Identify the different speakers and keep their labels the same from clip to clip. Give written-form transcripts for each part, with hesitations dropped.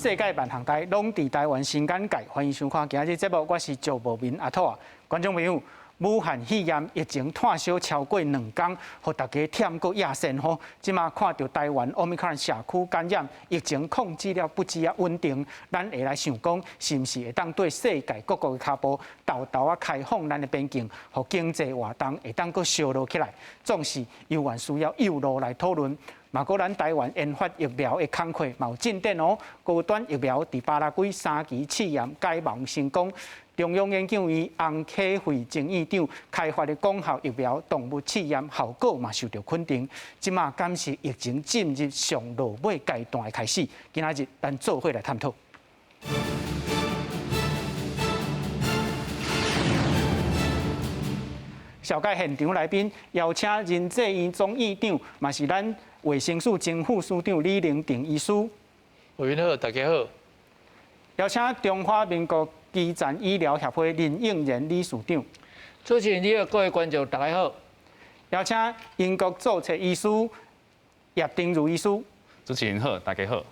Speaker 1: 世界萬項台攏佇台灣新簡介，歡迎收看今日節目，我是趙無眠阿兔仔。觀眾朋友，武漢肺炎疫情炭燒超過2工，予大家忝閣野鉎吼。這馬看著台灣奧密克戎社區感染疫情控制了不止仔穩定，咱會來想講，是毋是會當對世界各國的跤步，沓沓仔開放咱的邊境，予經濟活動會當閣燒熱起來？總是猶原需要幼路來討論。嘛，閣咱台灣研發疫苗的工課嘛有進展哦。高端疫苗佇巴拉圭三期試驗解盲成功。中央研究院洪啟惠前院長開發的廣效疫苗動物試驗效果嘛受著肯定。這馬敢是疫情進入上落尾階段的開始？今仔日咱做伙來探討。紹介現場來賓，邀請仁濟醫院總院長，嘛是咱衛生署前副署長李玲婷醫師。
Speaker 2: 委員好，大家好。
Speaker 1: 邀請中華民國基層醫療協會林應仁理事長。
Speaker 3: 主持人你好，各位觀眾大家好。
Speaker 1: 邀請英國註冊醫師葉丁如醫師。
Speaker 4: 主持人好，大家好。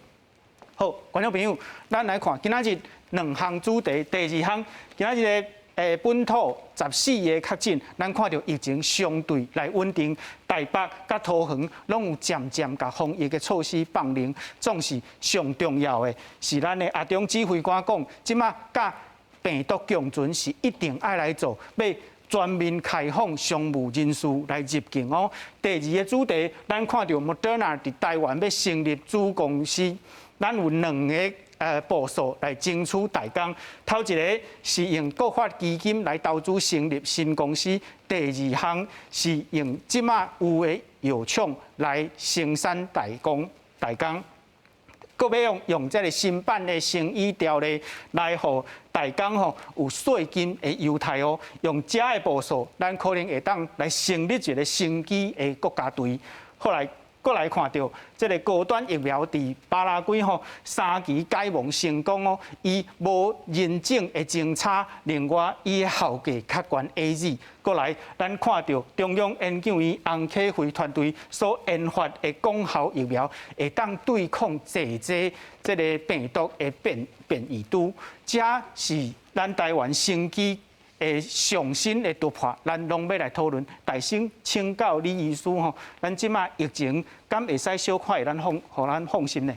Speaker 1: 好，觀眾朋友，咱來看今仔日兩項主題，第二項今仔日的本土14個確診，咱看著疫情相對來穩定，台北佮桃園攏有漸漸共防疫的措施放寬，總是上重要的是咱的阿中指揮官講，這馬佮病毒共存是一定愛來做，欲全面開放商務人士來入境哦。第二个主題，咱看著莫德納佇台灣欲成立子公司，咱有兩个步數來爭取代工，頭一个是用國發基金來投資成立新公司，第二項是用這馬有的藥廠來生產代工代工，閣欲用這个新版的生醫條例來予代工吼有稅金的優待哦，用這个步數，咱可能會當來成立一个生技的國家隊。後來。閣來看著這个高端疫苗佇巴拉圭吼三期解盲成功哦，伊無人種的偵查，另外伊的效價較懸 AZ。閣來，咱看著中央研究院洪啟惠團隊所研發的廣效疫苗，會當對抗濟濟這个病毒的變變異株，這是咱台灣生技的上新的突破，咱攏欲來討論。大先請教李醫師吼，咱這馬疫情敢會使小可予咱放，予咱放心呢？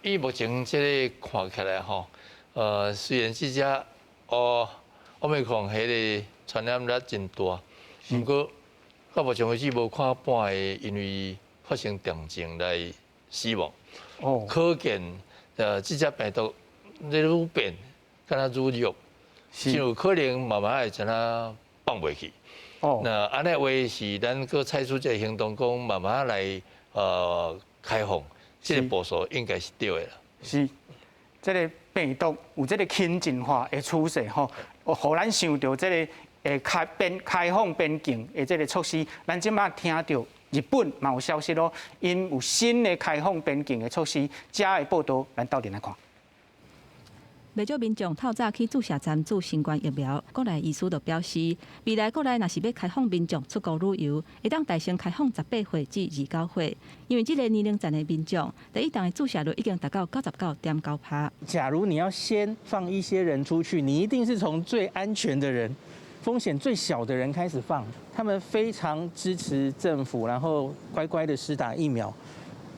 Speaker 2: 以目前這个看起來吼，雖然這隻哦，奧密克戎彼个傳染力真大，毋過到目前為止無看半个因為發生重症來死亡。哦。可見，這隻病毒咧愈變，敢若愈弱。真有可能慢慢會怎啊放袂去。哦，那按呢話是咱閣採取這个行動，講慢慢來開放，這个步數應該是對的啦。
Speaker 1: 是，這个病毒有這个輕症化的趨勢吼，予咱想著這个開邊開放邊境的這个措施，咱這馬聽著日本嘛有消息囉，𪜶有新的開放邊境的措施，這个報道咱鬥陣來看。
Speaker 5: 袂少民眾透早去注射站注新冠疫苗。國內醫師就表示，未來國內若是欲開放民眾出國旅遊，會當代先開放18歲至29歲，因為這个年齡層的民眾，第一針的注射率已經達到99.9趴。
Speaker 6: 假如你要先放一些人出去，你一定是從最安全的人、風險最小的人開始放。他們非常支持政府，然後乖乖的施打疫苗。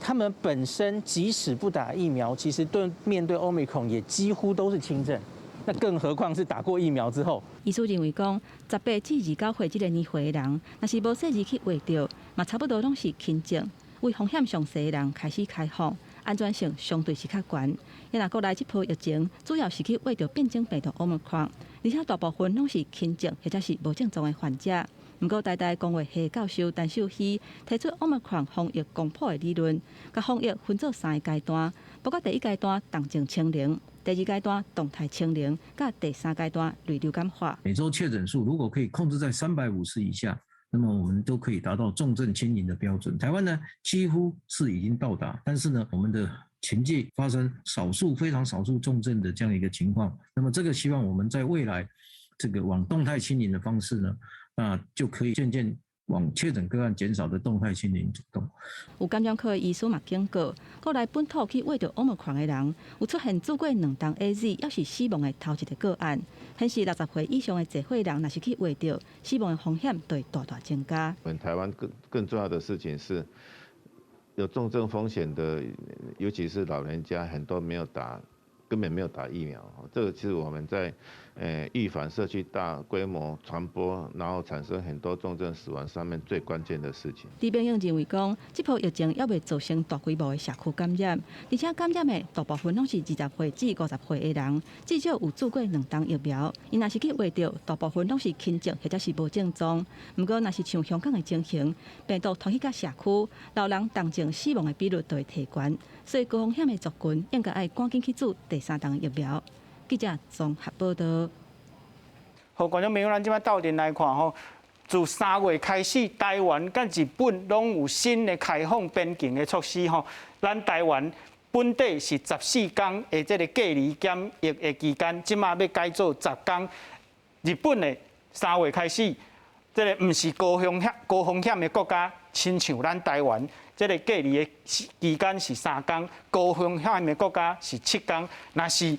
Speaker 6: 他們本身即使不打疫苗，其實對面對 Omicron 也幾乎都是輕症，那更何況是打過疫苗之後。
Speaker 5: 醫師認為講，18至29歲這个年歲的人，若是無細膩去畫著，嘛差不多攏是輕症。為風險上細的人開始開放，安全性相對是較懸。因為國內這波疫情主要是去畫著變種病毒 Omicron，而且大部分攏是輕症或者是無症狀的患者。毋過，台大公衛系教授陳秀熙提出奧密克戎防疫光譜的理論，共防疫分做三个階段，包括第一階段動靜清零，第二階段動態清零，佮第三階段類流感化。
Speaker 7: 每週確診數如果可以控制在350以下，那麼我們都可以達到重症清零的標準。台灣呢幾乎是已經到達，但是呢，我們的情節發生少數非常少數重症的這樣一個情況。那麼這個希望我們在未來這個往動態清零的方式呢，那就可以漸漸往確診個案減少的動態清零走動。
Speaker 5: 有感染科的醫師嘛警告，國內本土去穢著 Omicron 的人，有出現注過兩針 AZ，猶是死亡的頭一個個案，顯示60歲以上的濟歲人，若是去穢著，死亡的風險就會大大增加。
Speaker 4: 我們台灣更重要的事情是，有重症風險的，尤其是老人家，很多沒有打，根本沒有打疫苗。這個其實我們在預防社區大規模傳播，然後產生很多重症死亡上面最關鍵的事情。
Speaker 5: 李炳勇認為講，這波疫情猶未造成大規模的社區感染，而且感染的大部分攏是20歲至50歲的人，至少有注過兩針疫苗。𪜶若是去穢著，大部分攏是輕症或者是無症狀。毋過，若是像香港的情形，病毒傳去到社區，老人重症死亡的比率就會提懸。所以高風險的族群應該愛趕緊去注第三針疫苗。記者綜合報道。
Speaker 1: 好，觀眾朋友，咱這擺鬥陣來看吼，自3月開始，台灣佮日本攏有新的開放邊境的措施吼。咱台灣本底是14天的這个隔離檢疫的期間，這馬欲改做10天。日本的3月開始，這个毋是高風險的國家，親像咱台灣，這个隔離的期間是3天，高風險的國家是7天。若是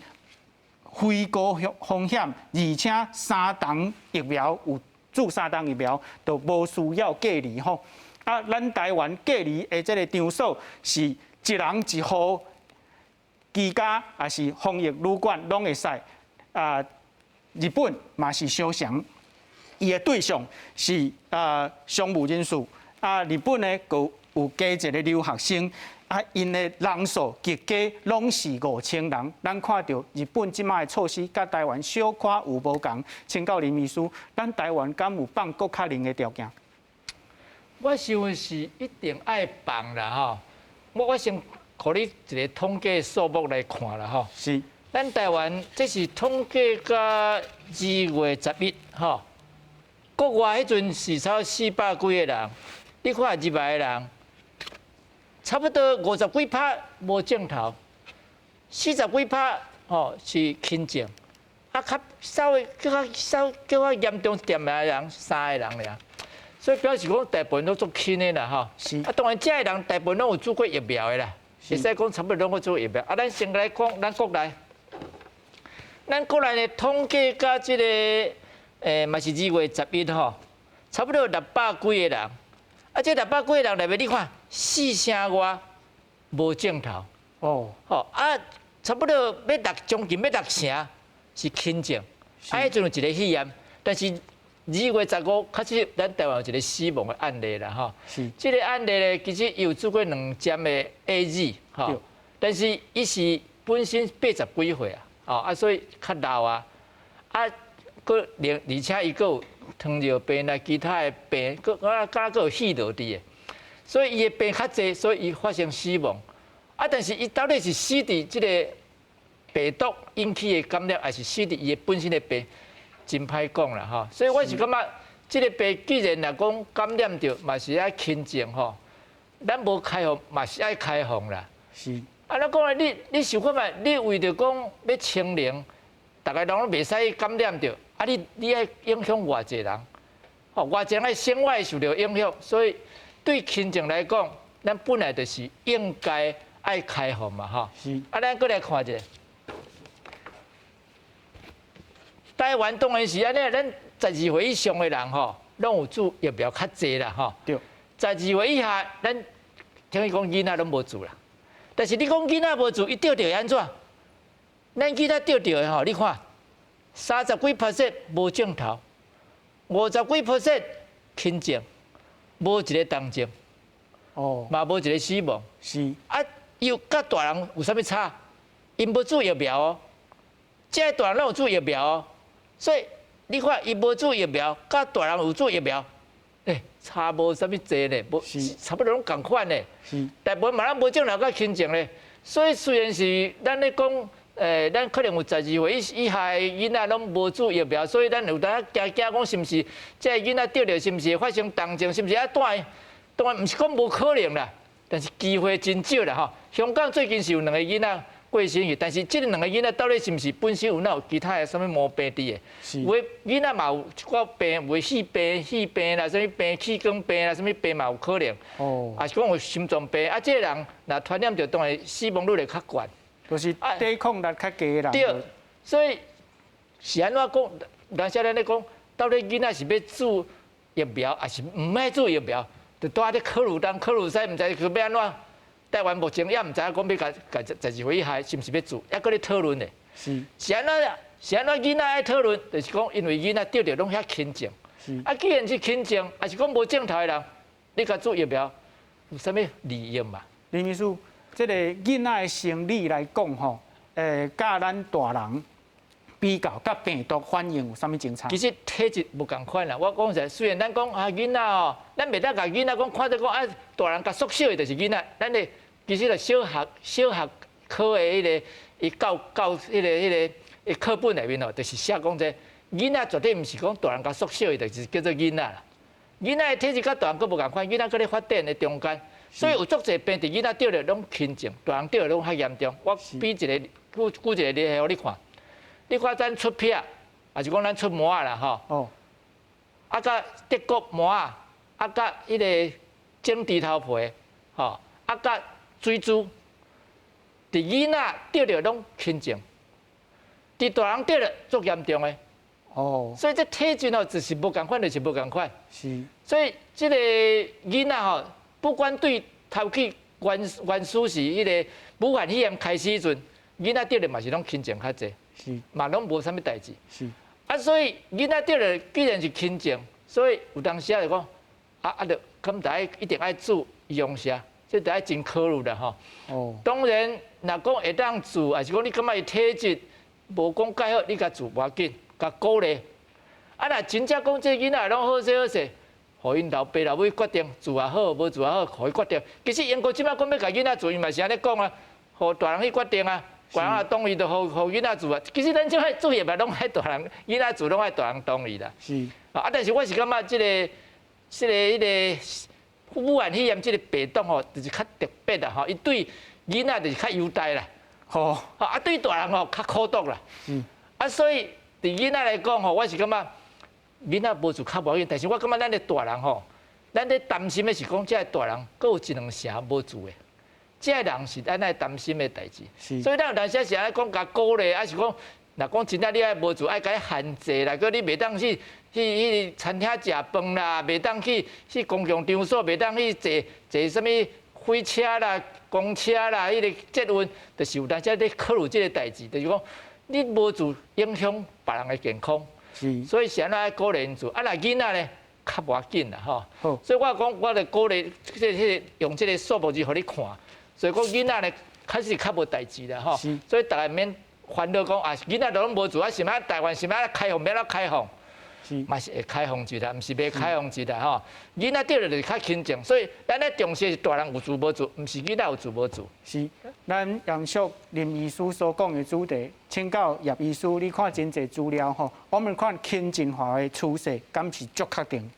Speaker 1: 非高風險，而且三針疫苗有注三針疫苗，就無需要隔離吼。啊，咱台灣隔離的這个場所是一人一戶，居家抑是防疫旅館攏會使。啊，日本嘛是相像，伊的對象是商務人士。啊，日本呢，閣有加一个留學生。啊，𪜶的人數極加攏是5000人。咱看著日本這擺的措施，佮台灣小可有無仝。請教林醫師，咱台灣敢有放閣較靈的條件？
Speaker 3: 我想是一定愛放啦吼。我先予你一个統計數目來看啦吼。咱台灣這是統計到2月11吼。國外彼陣是差400幾个人，你看入來的人，差不多50幾趴無症頭，40幾趴吼是輕症，啊，較稍微較嚴重點的人3個人爾，所以表示講大部分攏足輕的啦吼。啊，當然這个人大部分攏有注過疫苗的啦，會使講差不多攏有注疫苗。啊，咱先來講咱國內，咱國內的統計佮這个嘛是2月11吼，差不多600幾个人。啊，這600幾个人內面，你看四成外無症頭，哦，啊，差不多欲六將近欲六成是輕症，啊，彼陣有一个肺炎，但是2月15，確實咱台灣有一个死亡的案例啦，吼。這个案例咧，其實伊有注過兩針的 AZ，吼，但是伊是本身80幾歲啊，哦，啊，所以較老啊，啊，閣另而且伊閣有糖尿病啦，其他的病，閣啊，敢閣有氣道佇的，所以伊的病較濟，所以伊發生死亡。啊，但是伊到底是死佇這个病毒引起的感染，還是死佇伊的本身的病，真歹講啦吼。所以我是感覺，這个病既然若講感染著，嘛是愛輕症吼。咱無開放，嘛是愛開放啦。啊，咱講咧，你想看覓？你為著講欲清零，逐个人攏袂使感染著。啊你！你愛影響偌濟人？吼，偌濟人的生活會受著影響，所以對輕症來講，咱本來就是應該愛開放嘛，吼。啊，咱閣來看一下，台灣當然是按呢，咱12歲以上的人吼，攏有注疫苗較濟啦，吼。12歲以下，咱聽伊講囡仔攏無注啦。但是你講囡仔無注，伊著著會按怎？咱囡仔著著的吼，你看。30幾 percent 無症頭，50幾 percent 輕症，無一个重症，嘛無一个死亡。啊，又佮大人有啥物差？𪜶無注疫苗哦，這个大人攏有注疫苗哦，所以你看伊無注疫苗，佮大人有注疫苗，差無啥物濟呢，無差不多攏仝款呢。大部分嘛攏無症頭佮輕症咧，所以雖然是咱咧講。咱可能有12歲以下的囡仔攏無注疫苗，所以咱有當驚驚講是毋是這个囡仔著著是毋是會發生重症，是毋是愛斷？當然毋是講無可能啦，但是機會真少啦吼。香港最近是有兩个囡仔，過身去，但是這兩個囡仔到底是毋是本身有哪有其他的啥物毛病佇的？有的囡仔嘛有一寡病，有的肺病、肺病啦，啥物病、氣管病啦，啥物病嘛有可能。抑是講有心臟病，啊，這個人若傳染著，當然死亡率會較懸。
Speaker 1: 就是抵抗力較低的人。
Speaker 3: 對，所以是按怎講？當時咱咧講，到底囡仔是欲注疫苗，抑是毋愛注疫苗？就拄仔咧考慮東考慮西，毋知佢欲按怎。台灣目前也毋知影講欲共共十二歲以下是毋是欲注，猶閣咧討論咧。是按怎？是按怎囡仔愛討論？就是講，因為囡仔得著攏遐輕症。啊，既然是輕症，抑是講無症頭的人，你共注疫苗有啥物利益嘛？
Speaker 1: 林醫師，這個囡仔的生理來講吼，佮咱大人比較，佮病毒反應有啥物相差？
Speaker 3: 其實體質無仝款啦。我講實，雖然咱講啊囡仔哦，咱袂當共囡仔講看著講啊，大人共縮小的就是囡仔，咱的其實就小學小學科的彼個伊教教彼個彼個伊課本內面哦，就是寫講這囡仔絕對毋是講大人共縮小的，就是叫做囡仔啦。囡仔的體質佮大人閣無仝款，囡仔閣咧發展的中間，所以有足濟病佇囡仔得著攏輕症，大人得著攏較嚴重。我比一個舉舉一個例予你看，你看咱出癖，抑是講咱出毛仔啦吼。啊，佮德國毛仔，啊，佮彼個整豬頭皮，吼，啊，佮水珠，佇囡仔得著攏輕症，佇大人得著足嚴重的。所以這體質哦，就是無仝款，就是無仝款。所以這個囡仔吼，不管對頭去原原始是彼個武漢肺炎開始時陣，囡仔得著嘛是攏輕症較濟，嘛攏無啥物代誌。啊，所以囡仔得著既然是輕症，所以有當時仔就講，啊啊，著敢著愛一定愛注預防射，這著愛真考慮啦吼。當然，若講會當注，抑是講你感覺伊體質無講蓋好，你共注無要緊，共鼓勵。啊，若真正講這囡仔攏好勢好勢，予𪜶老爸老母決定，注也好，無注也好，予伊決定。其實英國這擺講欲共囡仔注，伊嘛是按呢講啊，予大人去決定啊，大人若同意就予予囡仔注啊。其實咱這擺注疫苗攏愛大人，囡仔注攏愛大人同意啦。啊，但是我是感覺這個、這個、彼個武漢肺炎這個病毒吼，就是較特別啦吼，伊對囡仔就是較優待啦。啊，對大人吼較苦毒啦。啊，所以佇囡仔來講吼，我是感覺囡仔無注較無要緊，但是我感覺咱的大人吼，咱咧擔心的是講，這个大人閣有一兩成無注的，這个人是咱愛擔心的代誌。所以咱有當時是按呢講共鼓勵，抑是講，若講真正你愛無注，愛共伊限制啦，閣你袂當去去彼餐廳食飯啦，袂當去去公共場所，袂當去坐坐啥物火車啦、公車啦，彼個捷運，就是有當時咧考慮這个代誌，就是講你無注影響別人的健康。所以是按怎愛鼓勵𪜶注，啊，若囡仔咧較無要緊啦吼。所以我講，我就鼓勵，這個、這個用這個數目字予你看，所以講囡仔咧確實較無代誌啦吼。所以逐家免煩惱講啊，囡仔都攏無注啊，是欲台灣是欲開放，欲按怎開放？嘛是會開放一啦，毋是袂開放一啦吼。囡仔得著就是較輕症，所以咱咧重視的是大人有注無注，毋是囡仔有注無注。
Speaker 1: 是，咱延續林醫師所講的主題，請教葉醫師，你看真濟資料吼，我們看輕症化的趨勢，敢是足確定？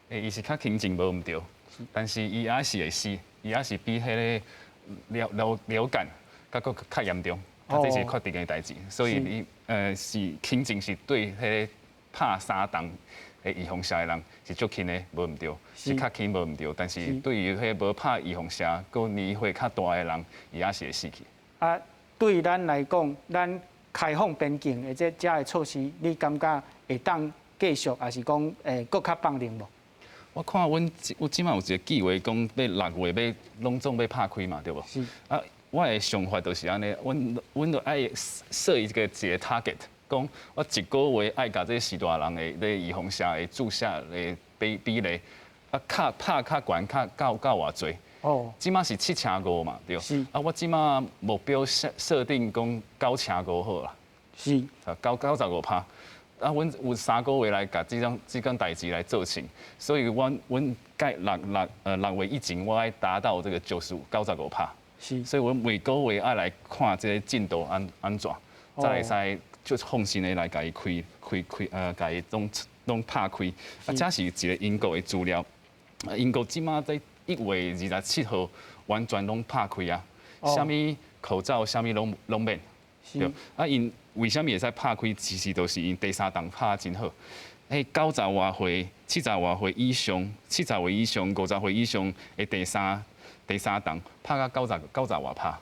Speaker 8: 欸，伊是較輕症無毋對，但是伊猶是會死，伊猶是比彼个流流流感閣閣較嚴重，啊，這是確定的代誌。所以你是輕症是對彼个拍三針的預防射的人是足輕的，無毋對，是較輕無毋對。但是對於彼個無拍預防射、閣年歲較大的人，伊猶是會死去。
Speaker 1: 啊，對咱來講，咱開放邊境的這遮的措施，你感覺會當繼續，抑是講會閣較放任無？
Speaker 8: 我看阮有這擺有一個計劃，講欲6月欲攏總欲拍開嘛，對無？
Speaker 1: 是。
Speaker 8: 啊，我的想法就是按呢，阮阮著愛設一個一個 target，講我一個月愛共這序大人的咧預防射的注射的比比例，啊，較拍較懸，較到到偌濟？這擺是7成5嘛，對。啊，我這擺目標設設定講9成5好啦。啊，95%。啊，阮有3個月來共這種這種代誌來做成，所以阮阮蓋六六6月以前，我愛達到這個95%。所以阮每個月愛來看這個進度按按怎，才會使就放心的來共伊開開開共伊攏攏拍開。啊，這是一個英國的資料，英國這擺在1月27號完全攏拍開啊，啥物口罩啥物攏免。對。啊，𪜶為啥物會使拍開？其實都是𪜶第三針拍真好。彼九十外歲、七十外歲以上、70歲以上、50歲以上的第三針拍到90外趴。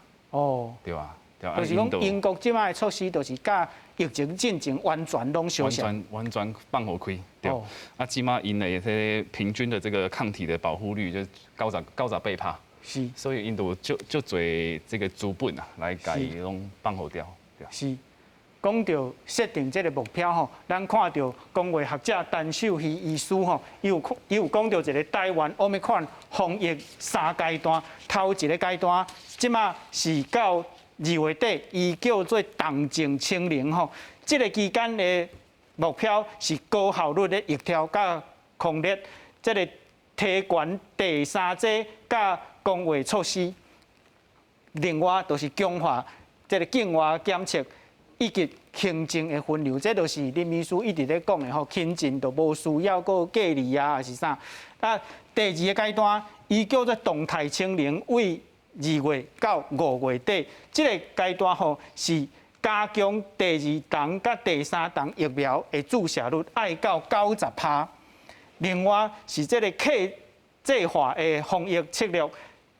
Speaker 8: 對吧？
Speaker 1: 就是講英國這擺的措施，就是佮疫情進前完全攏相像。
Speaker 8: 完全放予開，對。啊，這擺𪜶的這個平均的這個抗體的保護率就98%。所以𪜶就足濟這個資本啊，來共伊攏放予掉。
Speaker 1: 是。講到設定這個目標吼，咱看著公衛學者陳秀熙醫師吼，伊有講著一個台灣奧密克戎防疫三階段，頭一個階段，這擺是到2月底，伊叫做動靜清零吼。這個期間的目標是高效率的疫調佮控制，這個提懸第三劑佮公衛措施。另外，就是強化這個境外檢測。以及輕症的分流，這就是林醫師一直咧講的吼，輕症就無需要閣隔離啊，抑是啥？啊，第二个階段，伊叫做動態清零，為2月到5月底，這个階段吼是加強第二針佮第三針疫苗的注射率，愛到90%。另外是這个客製化的防疫策略。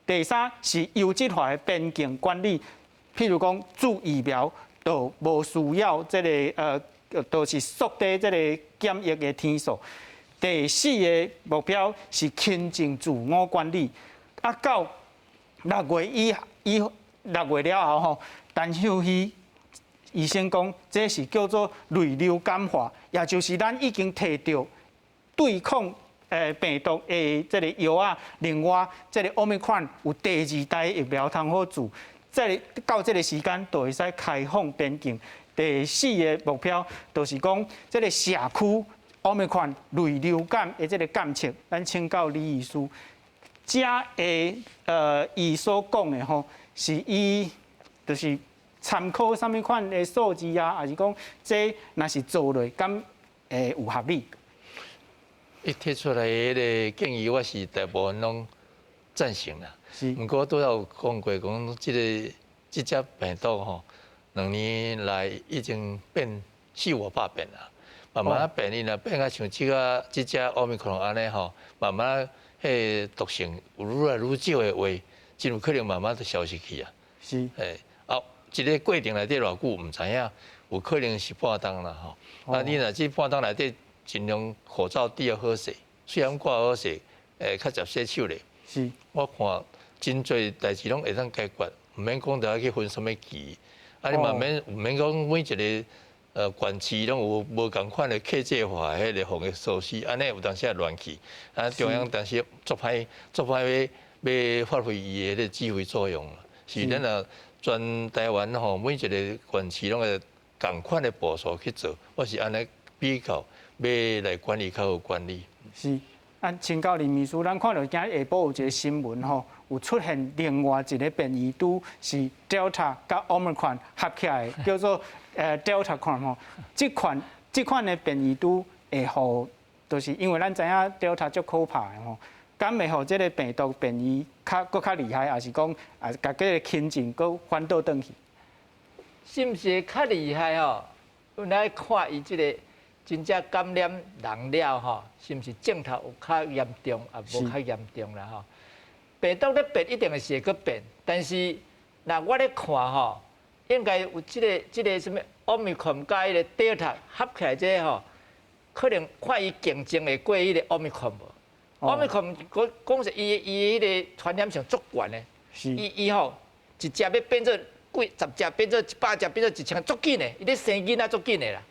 Speaker 1: 第三是優質化的邊境管理，譬如講注疫苗。就無需要這个就是縮短這个檢疫的天數。第四个目標是輕症自我管理。啊，到6月了後吼，陳秀熙醫生講，這是叫做類流感化，也就是咱已經提著對抗病毒的這个藥仔，另外這个奧密克戎有第二代疫苗通好注。這个到這个時間就會使開放邊境。第四个目標就是講，這个社區奧密克戎類流感的這个監測，咱請教李醫師，這个伊所講的吼，是伊就是參考啥物款的數字啊，抑是講這若是做落，敢會有合理？
Speaker 2: 伊提出來的彼個建議，我是大部分攏贊成啦。毋過拄仔有講過，講這个這隻病毒吼，2年來已經變四五百變啦，慢慢仔變，伊若變甲像這个這隻奧密克戎按呢吼，慢慢彼个毒性有愈來愈少的話，真有可能慢慢就消失去啊。啊，這个過程內底偌久毋知影，有可能是半冬啦吼。啊，你若這半冬內底盡量口罩戴好勢，喙罨掛好勢，較捷洗手咧。我看真濟代誌攏會當解決，毋免講著愛去分啥物期。啊，你嘛毋免講每一个縣市攏有無仝款的客製化的彼个防疫措施，按呢有當時會亂去。啊，中央當時足歹足歹欲發揮伊的彼個指揮作用。是咱若全台灣吼，每一个縣市攏會仝款的步數去做，我是按呢比較欲來管理較好管理。
Speaker 1: 是。啊，請教林秘書，咱看著今日下晡有一个新聞吼，有出現另外一个變異株是 Delta 佮 Omicron 合起來，叫做Deltacron 吼。這款的變異株會予，就是因為咱知影 Delta 足可怕的吼，敢會予這个病毒變異較閣較厲害，抑是講啊，共這个輕症閣反倒轉去？
Speaker 3: 是毋是會較厲害吼？阮來看伊這个真正感染人了吼，是毋是症頭有較嚴重，抑無較嚴重啦吼？病毒咧變，一定是會閣變，但是若我咧看吼，應該有這个啥物奧密克戎佮彼个 Delta 合起來這个吼，可能看伊競爭會過彼個奧密克戎無？奧密克戎講講實，伊彼个傳染性足懸的，伊吼一隻欲變做幾十隻，變做100隻，變做1000，足緊的，伊咧生囡仔足緊的啦。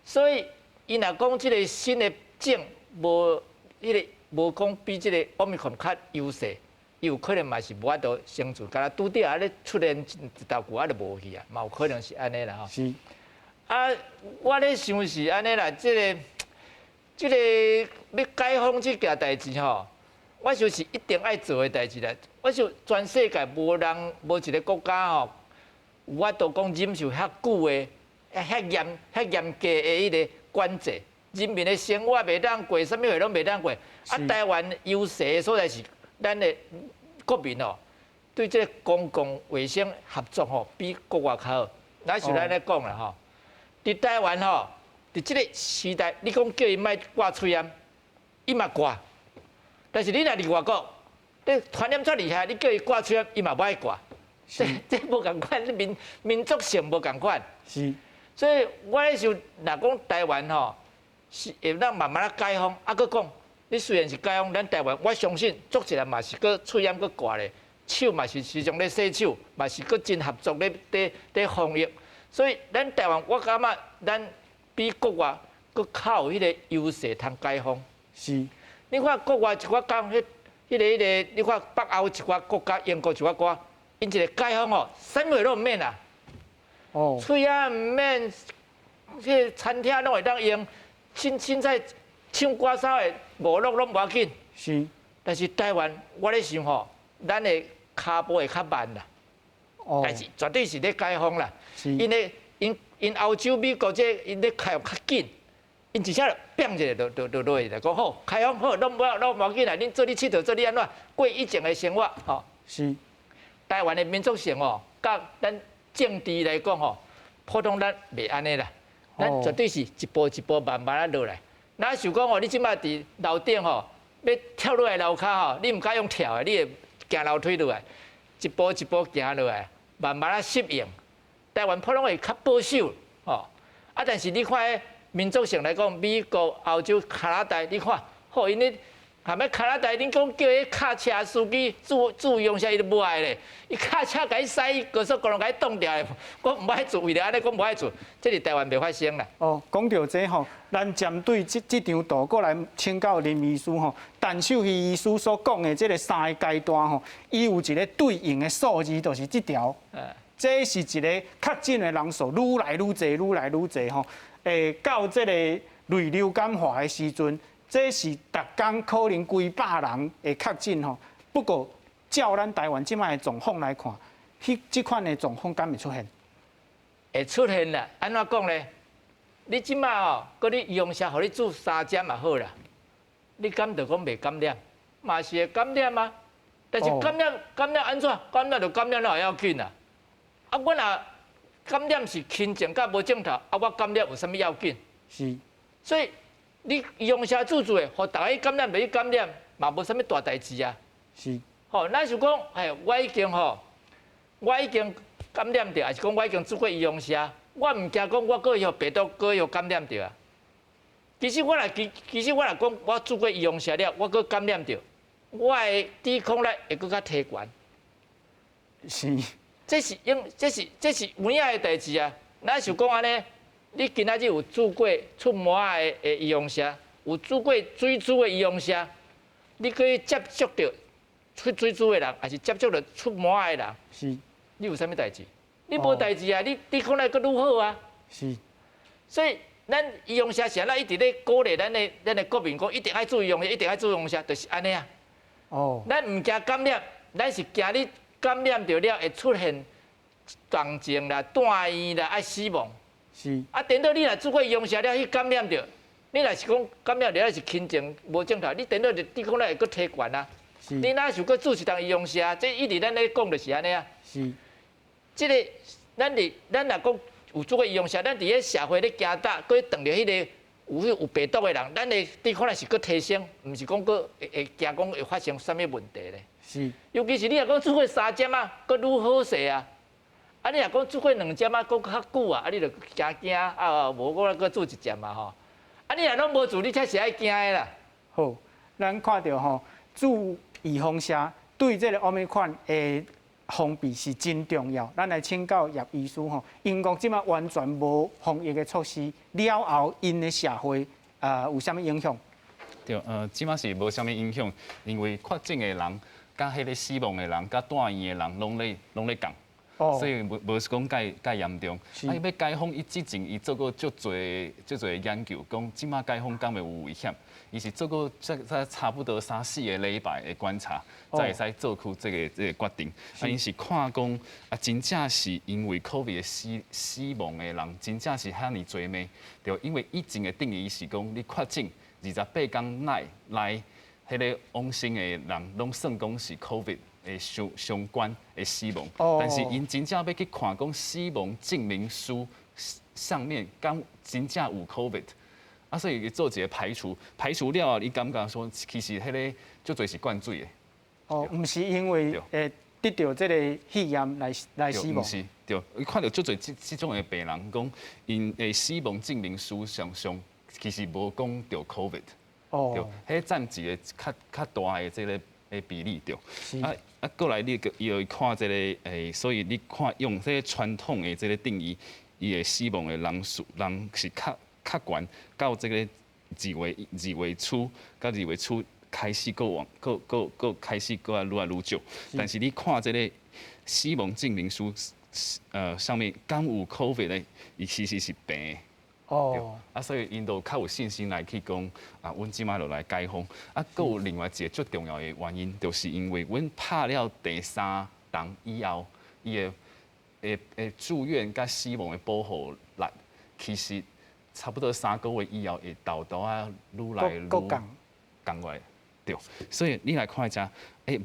Speaker 3: 所以，伊若講這个新的種無彼个無講比這个奧密克戎較優勢，伊有可能嘛是無法度生存，敢若拄著按呢出現一道久啊就無去啊，嘛有可能是按呢啦吼。啊，我咧想是按呢啦，這个欲解封這件代誌吼，我想是一定愛做的代誌啦。我想全世界無人無一个國家吼，有法度講忍受遐久的、遐嚴格的彼个管制，人民的生活袂當過，啥物貨攏袂當過。啊，台灣優勢的所在是咱的國民哦，對這个公共衛生合作吼，比國外較好。咱是咱咧講啦吼，佇台灣吼，佇這個時代，你講叫伊莫掛喙罨，伊嘛掛。但是你若佇外國，你傳染遮厲害，你叫伊掛喙罨，伊嘛無愛掛。這無仝款，民族性無仝款。所以我咧想，若講台灣吼，是會當慢慢仔解封，啊，閣講，你雖然是解封，咱台灣我相信足濟人嘛是閣喙罨閣掛咧，手嘛是時常咧洗手，嘛是閣真合作咧咧防疫。所以咱台灣，我感覺咱比國外閣較有彼个優勢通解封。你看國外一寡講，彼個，你看北歐一寡國家，英國一寡國家，𪜶一个解封哦，啥物攏毋免啦。喙罨毋免，彼个餐廳攏會當用，凊彩唱歌啥的娛樂攏無要緊。但是台灣，我咧想吼，咱的跤步會較慢啦。但是絕對是咧解封啦。因為𪜶歐洲、美國這𪜶咧開放較緊，𪜶一下變一下就落去啦。講好開放好，攏無要緊啦，恁做你𨑨迌，做你按怎過以前的生活吼。台灣的民族性哦，佮咱政治來講吼，普通咱袂按呢啦，咱絕對是一步一步慢慢仔落來。若想講哦，你這擺佇樓頂吼，欲跳落來樓跤吼，你毋敢用跳的，你會行樓梯落來，一步一步行落來，慢慢仔適應。台灣普通會較保守，吼啊！但是你看，民族性來講，美國、歐洲、加拿大，你看，好，𪜶咧。下尾加拿大，恁講叫彼卡車司機注用啥，伊都無愛咧。伊卡車共伊駛高速公路共伊擋牢咧，講毋愛做，為了按呢講無愛做，這是台灣袂發生啦。
Speaker 1: 哦，講著這吼，咱針對這張圖過來請教林醫師吼，陳秀熙醫師所講的這个三个階段吼，伊有一个對應的數字，就是這條。這是一个確診的人數愈來愈濟，愈來愈濟吼。到這个類流感化的時陣。這是逐工可能幾百人會確診吼，不過照咱台灣這擺的狀況來看，彼這款的狀況敢會出現？
Speaker 3: 會出現啦，按怎講咧？你這擺哦，閣你用射予你注三針嘛好啦，你敢就講袂感染？嘛是會感染啊。但是感染按怎？感染就感染了，會要緊啊。啊，我若感染是輕症佮無症頭，啊，我感染有啥物要緊？所以。你用射注注的，予逐家感染袂去感染，嘛無啥物大代誌啊。吼，咱是講，嘿，我已經感染著，還是講我已經注過預防射，我毋驚講我閣予病毒閣予感染著啊。其實我若講我注過預防射了，我閣感染著，我的抵抗力會閣較提懸。這是有影的代誌啊。咱是講按呢。你今仔日有注過出膜的預防射，有注過水珠的預防射，你閣去接觸著出水珠的人，抑是接觸著出沫的人，你有啥物代誌？你無代誌啊！你抵抗力閣愈好啊！所以咱預防射是按怎一直咧鼓勵咱的國民講，一定愛注預防射，一定愛注預防射，就是按呢啊。咱毋驚感染，咱是驚你感染著了會出現重症啦、住院啦、愛死亡。啊，顛倒你若注過預防射了去感染著，你若是講感染著是輕症無症頭，你顛倒就抵抗力會閣提懸啊。你哪想閣注一針預防射？這一直咱咧講就是按呢啊。這个咱若講有注過預防射，咱佇咧社會咧行搭，閣碰著彼个有病毒的人，咱的抵抗力是閣提升，毋是講閣會驚講會發生啥物問題咧。尤其是你若講注過三針啊，閣愈好勢啊。啊，你若講注過兩針啊，閣較久啊，啊，你就驚驚啊，無我閣注一針嘛吼。啊，你若攏無注，你才是愛驚的啦。
Speaker 1: 好，咱看著吼，注預防射對這个奧密克戎的防備是真重要。咱來請教葉醫師吼，英國這擺完全無防疫的措施了後，𪜶的社會有啥物影響？
Speaker 8: 對，這擺是無啥物影響，因為確診的人、佮彼个死亡的人、佮住院的人，攏咧降。所以無是講蓋蓋嚴重。啊，伊欲解封，伊之前伊做過足濟足濟研究，講這擺解封敢會有危險。伊是做過這差不多三四個禮拜的觀察，才會使做出這個決定。啊，𪜶是看講啊，真正是因為 COVID 死亡的人，真正是遐爾濟咩？對，因為以前的定義是講，你確診28工內來彼个往生的人，攏算講是 COVID 的的相相關的死亡，但是𪜶真正欲去看講死亡證明書上面敢真正有 COVID，啊，所以伊做一個排除，排除了後，伊感覺說其實彼个足濟是灌水的。
Speaker 1: 哦，毋是因為得著這个肺炎來死亡。
Speaker 8: 是，對，伊看著足濟這這種的病人講，𪜶的死亡證明書上上其實無講著 COVID。對，彼佔一个較較大的這个的比例對。啊啊，過來你伊會看這个所以你看用這个傳統的這个定義，伊的死亡的人數人是較較懸，到這个二月初，到二月初開始閣往閣閣閣開始閣來愈來愈少。但是你看這个死亡證明書，上面敢有 COVID 的，伊其實是平的。啊，所以𪜶就較有信心來去講，啊，阮這擺就來解封。啊，閣有另外一个最重要的原因，就是因為阮拍了第三針以後，伊的會會住院佮死亡的保護率，其實差不多3個月以後會沓沓仔愈來愈降落來。對，所以你來看遮，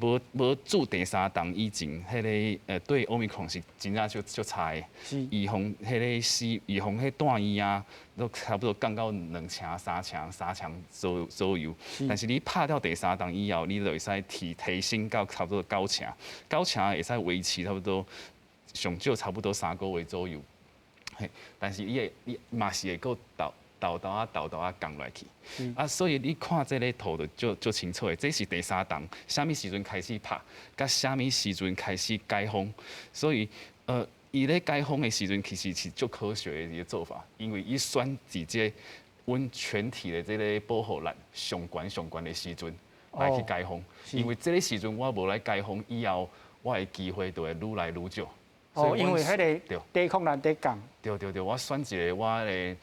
Speaker 8: 無無注第三針以前，彼个對奧密克戎是真正足足差的。預防彼个死，預防彼住院啊，都差不多降到兩成、三成、三成左左右。但是你拍了第三針以後，你就會使提提升到差不多九成，九成會使維持差不多上少差不多3個月左右。嘿，但是伊會伊嘛是會閣沓沓沓仔沓沓仔降落去，啊，所以你看這个圖就足足清楚的，這是第三針，啥物時陣開始拍，佮啥物時陣開始解封，所以伊咧解封的時陣其實是足科學的一个做法，因為伊選佇這个阮全體的這个保護率上懸上懸的時陣來去解封，因為這个時陣我無來解封以後，我的機會就會愈來愈少。
Speaker 1: 哦，因為彼个抵抗力佇降。
Speaker 8: 對對對，我選一个我的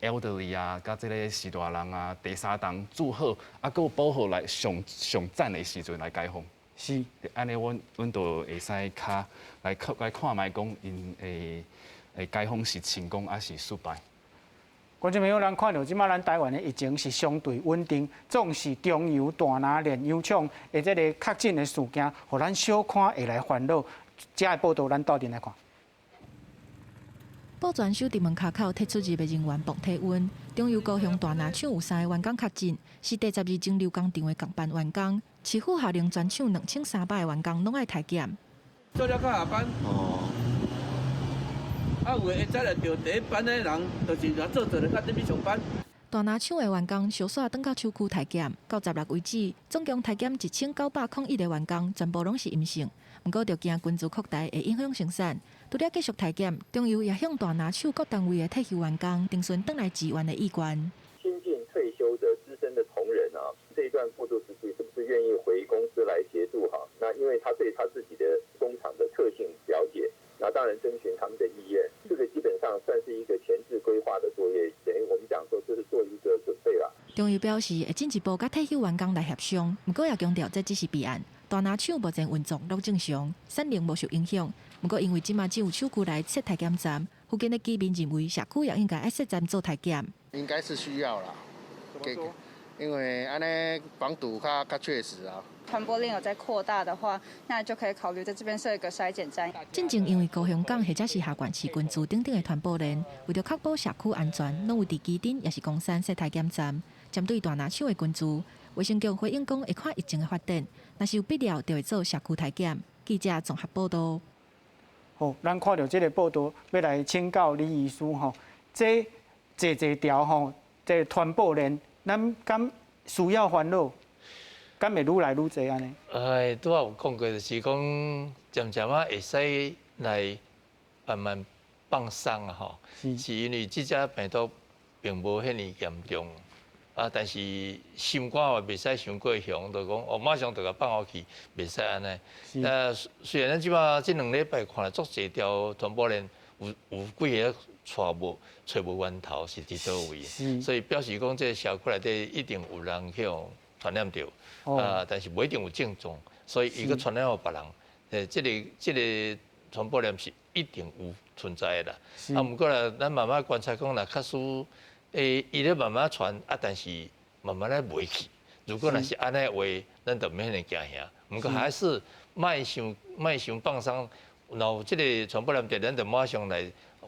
Speaker 8: elderly 啊，佮這个序大人啊，第三針注好，啊，閣有保護力上上讚的時陣來解封。按呢，阮阮就會使較來看來看覓講，𪜶會會解封是成功抑是失敗。
Speaker 1: 觀眾朋友，咱看著這擺咱台灣的疫情是相對穩定，總是中油大林煉油廠的這个確診的事件，予咱小看會來煩惱。這个報道，咱鬥陣來看。
Speaker 5: 保全守佇門跤口，替出入的人員磅體溫。中油高雄大林廠有三个員工確診，是第十二蒸餾工廠的仝班員工。市府下令全廠2300个員工攏愛篩檢。
Speaker 9: 做了到下班。哦。啊，有的早來著第一班的人，就是做做咧，較轉去上班。
Speaker 5: 大林廠的員工小煞轉到廠區篩檢，到十六為止，總共篩檢1901个員工，全部攏是陰性。毋過，著驚群聚擴大會影響生產，除了繼續篩檢，中油也向大林廠各單位的退休員工徵詢轉來支援的意願。
Speaker 10: 新進退休的資深的同仁啊，這一段過渡時期是不是願意回公司來協助？哈，那因為他對他自己的工廠的特性了解，那當然徵詢他們的意願，這個基本上算是一個前置規劃的作業，等於我們講說這是做一個準備啦。
Speaker 5: 中油表示會進一步佮退休員工來協商，毋過也強調這只是備案。大林廠目前運作攏正常，產能無受影響。毋過因為這馬只有廠區內設篩檢站，附近的居民認為社區也應該愛設站做篩檢。
Speaker 11: 應該是需要啦，因為按呢防堵較較確實啊。
Speaker 12: 傳播鏈有在擴大的話，那就可以考慮在這邊設一個篩檢站。
Speaker 5: 進前因為高雄港或者是下縣市群聚等等的傳播鏈，為著確保社區安全，攏有佇旗津抑是岡山設篩檢站。針對大林廠的群聚，衛生局回應講會看疫情的發展，若是有必要，就會做社區篩檢。記者綜合報道。
Speaker 1: 好，咱看著這个報道，欲來請教李醫師吼，這濟濟條吼，這傳播鏈，咱敢需要煩惱？敢會愈來愈濟按呢？
Speaker 2: 哎，拄仔有講過，就是講漸漸仔會使來慢慢放鬆啊吼，是因為這隻病毒並無遐爾嚴重啊，但是心肝嘛袂使傷過雄，就講哦馬上就共放予去，袂使按呢。那雖然咱這擺這2禮拜看來足濟條傳播鏈，有有幾个揣無揣無源頭是佇佗位，所以表示講這个社區內底一定有人去予傳染著，啊，但是無一定有症狀，所以伊閣傳染予別人，這个這个傳播鏈是一定有存在的啦。啊，毋過啦，咱慢慢觀察講，若假使，伊咧慢慢傳，啊，但是慢慢咧袂去，如果若是按呢話，咱就免遐爾驚嚇。毋過還是莫傷莫傷放鬆，若有這個傳播鏈佇，咱就馬上來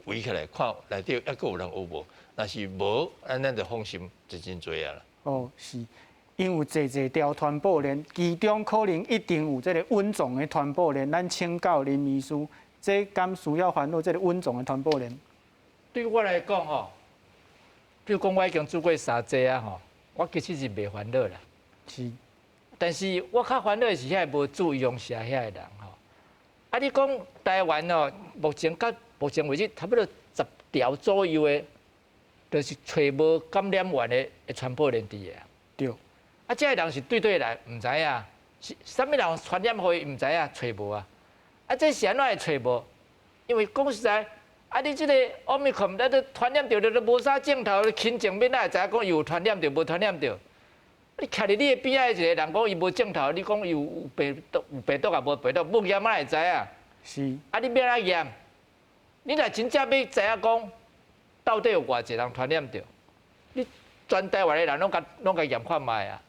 Speaker 2: 圍起來看內底猶閣有人有無。若是無，按呢咱就放心就真濟啊啦。
Speaker 1: 哦，是，因有濟濟條傳播鏈，其中可能一定有這個隱藏的傳播鏈。咱請教林醫師，這敢需要煩惱這個隱藏的傳播鏈？
Speaker 3: 對我來講吼，比如講我已經注過三劑啊吼，我其實是袂煩惱啦。但是我較煩惱的是遐個無注預防射遐個人吼。啊，你講台灣哦，目前到目前為止，差不多10條左右的，就是揣無感染源的傳播鏈佇個啊。啊，這个人是對佗來，毋知影，是啥物人傳染予伊，毋知影，揣無啊。啊，這是按怎會揣無？因為講實在，啊，你這個奧密克戎，咱都傳染著，都無啥症頭，輕症欲哪會知影講伊有傳染著，無傳染著？你徛佇你的邊仔一個人講伊無症頭，你講伊有病毒有病毒也無病毒，無驗哪會知影？啊，你欲按怎驗？你若真正欲知影講，到底有偌濟人傳染著？你全台灣的人攏共驗看覓啊！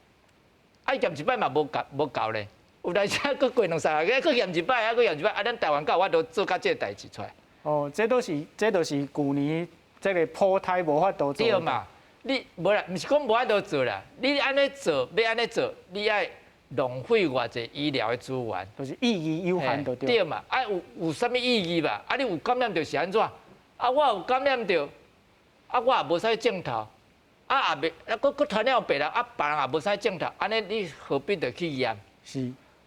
Speaker 3: 啊，驗一擺嘛無夠無夠咧，有當時閣過兩三個月，閣驗一擺，啊，閣驗一擺，啊，咱台灣敢有法度做到這個代誌出來？
Speaker 1: 哦，這都是舊年這個普篩無法度做。
Speaker 3: 對嘛？你無啦，毋是講無法度做啦。你按呢做，欲按呢做，你愛浪費偌濟醫療的資源，
Speaker 1: 就是意義有限就對。
Speaker 3: 對嘛？啊，有啥物意義吧？啊，你有感染著是按怎？啊，我有感染著，啊，我也無啥症頭，啊，也袂，啊，閣閣傳染予別人，啊，別人也無啥症頭，按呢你何必著去驗？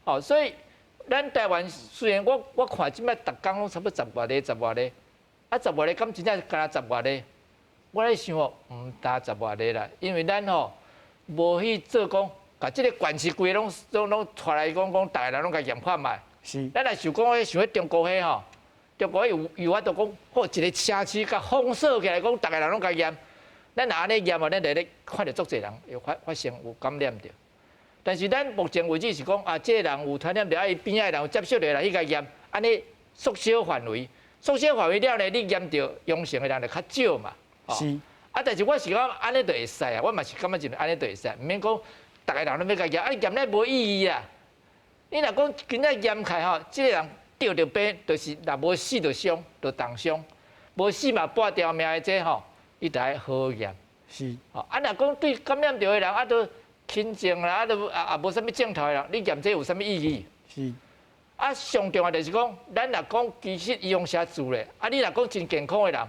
Speaker 3: 哦，所以咱台灣雖然我看這擺逐工攏差不多十外例、十外例，啊，十外例敢真正敢若十外例？我咧想哦，毋焦十外例啦，因為咱吼無去做講，共這個縣市規个攏帶來講講，逐个人攏共驗看覓。咱若想講彼像彼中國彼吼，中國彼有法度講，好一個城市共封鎖起來，講逐个人攏共驗。咱若按呢驗哦，咱就咧看著足濟人會發生有感染著。但是咱目前為止是講啊，這個人有傳染著，啊伊邊仔的人有接觸的人去共驗，按呢縮小範圍，縮小範圍了呢，你驗著陽性的人就較少嘛。啊，但是我是講按呢就會使啊，我嘛是感覺認為按呢就會使，毋免講逐个人攏欲共驗，啊驗了無意義啊。你若講今仔驗起來吼，這個人著著病，就是若無死就傷，就重傷，無死嘛半條命的這吼，伊就愛好好驗。啊，若講對感染著的人，啊，都輕症啦，啊，都也無啥物症頭的人，你驗這有啥物意義？啊，上重要就是講，咱若講其實預防射注咧，啊，你若講真健康的人，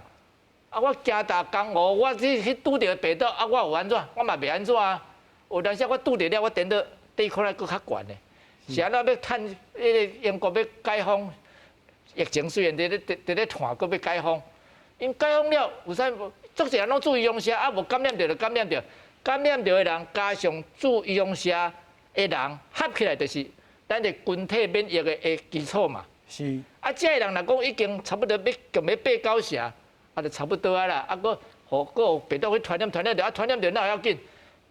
Speaker 3: 啊，我行逐江湖，我去拄著病毒，啊，我有按怎？我嘛袂按怎啊。有當時我拄著了，我顛倒抵抗力閣較懸咧。是按怎欲趁彼個英國欲解封，疫情雖然佇咧湠，閣欲解封。𪜶解封了，有啥？足濟人攏注預防射，啊，無感染著就感染著，感染著的人加上注預防射的人合起來，就是咱的群體免疫的基礎嘛。啊，這个人若講已經差不多欲共欲八九成，啊，就差不多啊啦。啊，閣予閣有病毒去傳染，傳染著，啊，傳染著哪會要緊？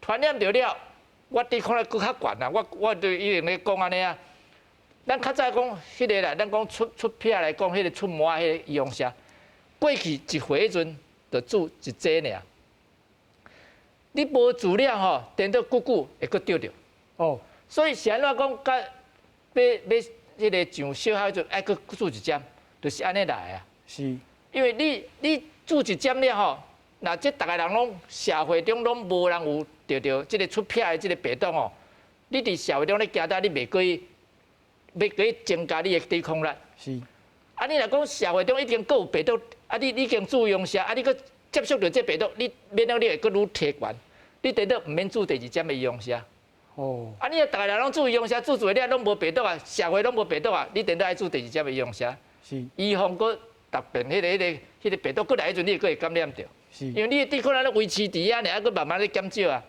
Speaker 3: 傳染著了，我抵抗力閣較懸啊！我就一定咧講按呢啊。咱較早講彼个啦，咱講出癖來講，彼個出毛彼個預防射，過去一歲彼陣就注一劑爾。你無注了吼，顛倒久久會閣著著。所以是按怎講？佮欲彼个上小學彼陣愛閣注一針，就是按呢來啊。因為你注一針了吼，若這逐个人攏社會中攏無人有著著這個出癖的這個病毒吼，你佇社會中咧行蹛，你袂過去，欲過去增加你的抵抗力。啊，你若講社會中已經閣有病毒，啊，你已經注預防射，啊，你閣接觸著這病毒，你免得你會閣愈提懸，你顛倒毋免注第二針的預防射。啊，你若逐个人攏注預防射，注注了攏無病毒啊，社會攏無病毒啊，你顛倒愛注第二針的預防射。預防閣特別彼個病毒閣來彼陣，你閣會感染著。因為你的抵抗力咧維持佇遐爾，啊，閣慢慢咧減少啊。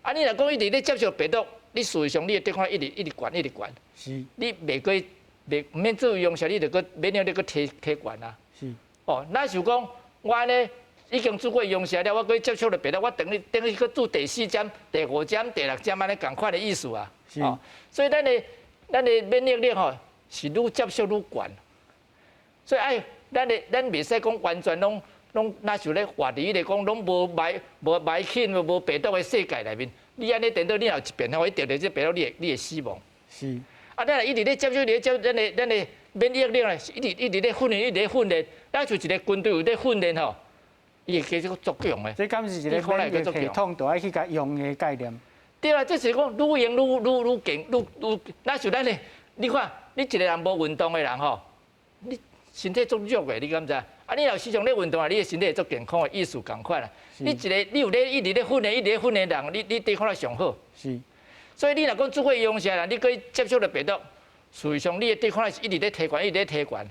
Speaker 3: 啊，你若講一直咧接觸病毒，你事實上你的抵抗力一直一直懸，一直懸。你袂過袂毋免注預防射，你就閣免了你閣提提懸啊。哦，若想講我按呢已經注過預防射了，我閣接觸著病毒，我等於等於閣注第四針、第五針、第六針按呢仝款的意思啊。哦，所以咱的免疫力吼是愈接觸愈懸。所以愛咱袂使講完全攏若像咧活佇彼個講攏無䆀無䆀菌無病毒的世界內面，你按呢顛倒，你若有一遍吼，伊著著這病毒，你會死亡。
Speaker 1: 是。
Speaker 3: 啊，咱若一直咧接觸，咧接咱的免疫力咧，一直一直咧訓練，一直咧訓練，咱像一個軍隊有咧訓練吼，伊會繼續足強的。
Speaker 1: 這敢是一個免疫系統都愛去共用的概念？
Speaker 3: 對啊，這是講愈用愈愈愈勁，愈愈若像咱的，你看你一個人無運動的人吼，你身體足弱的，你敢知？啊，你若時常咧運動啊，你的身體會足健康的，意思仝款啦。你一個你有咧一直咧訓練，一直咧訓練的人，你抵抗力上好。
Speaker 1: 是。
Speaker 3: 所以你若講做伙用啥人，你閣接觸著病毒，事實上你的抵抗力是一直咧提懸，一直咧提懸。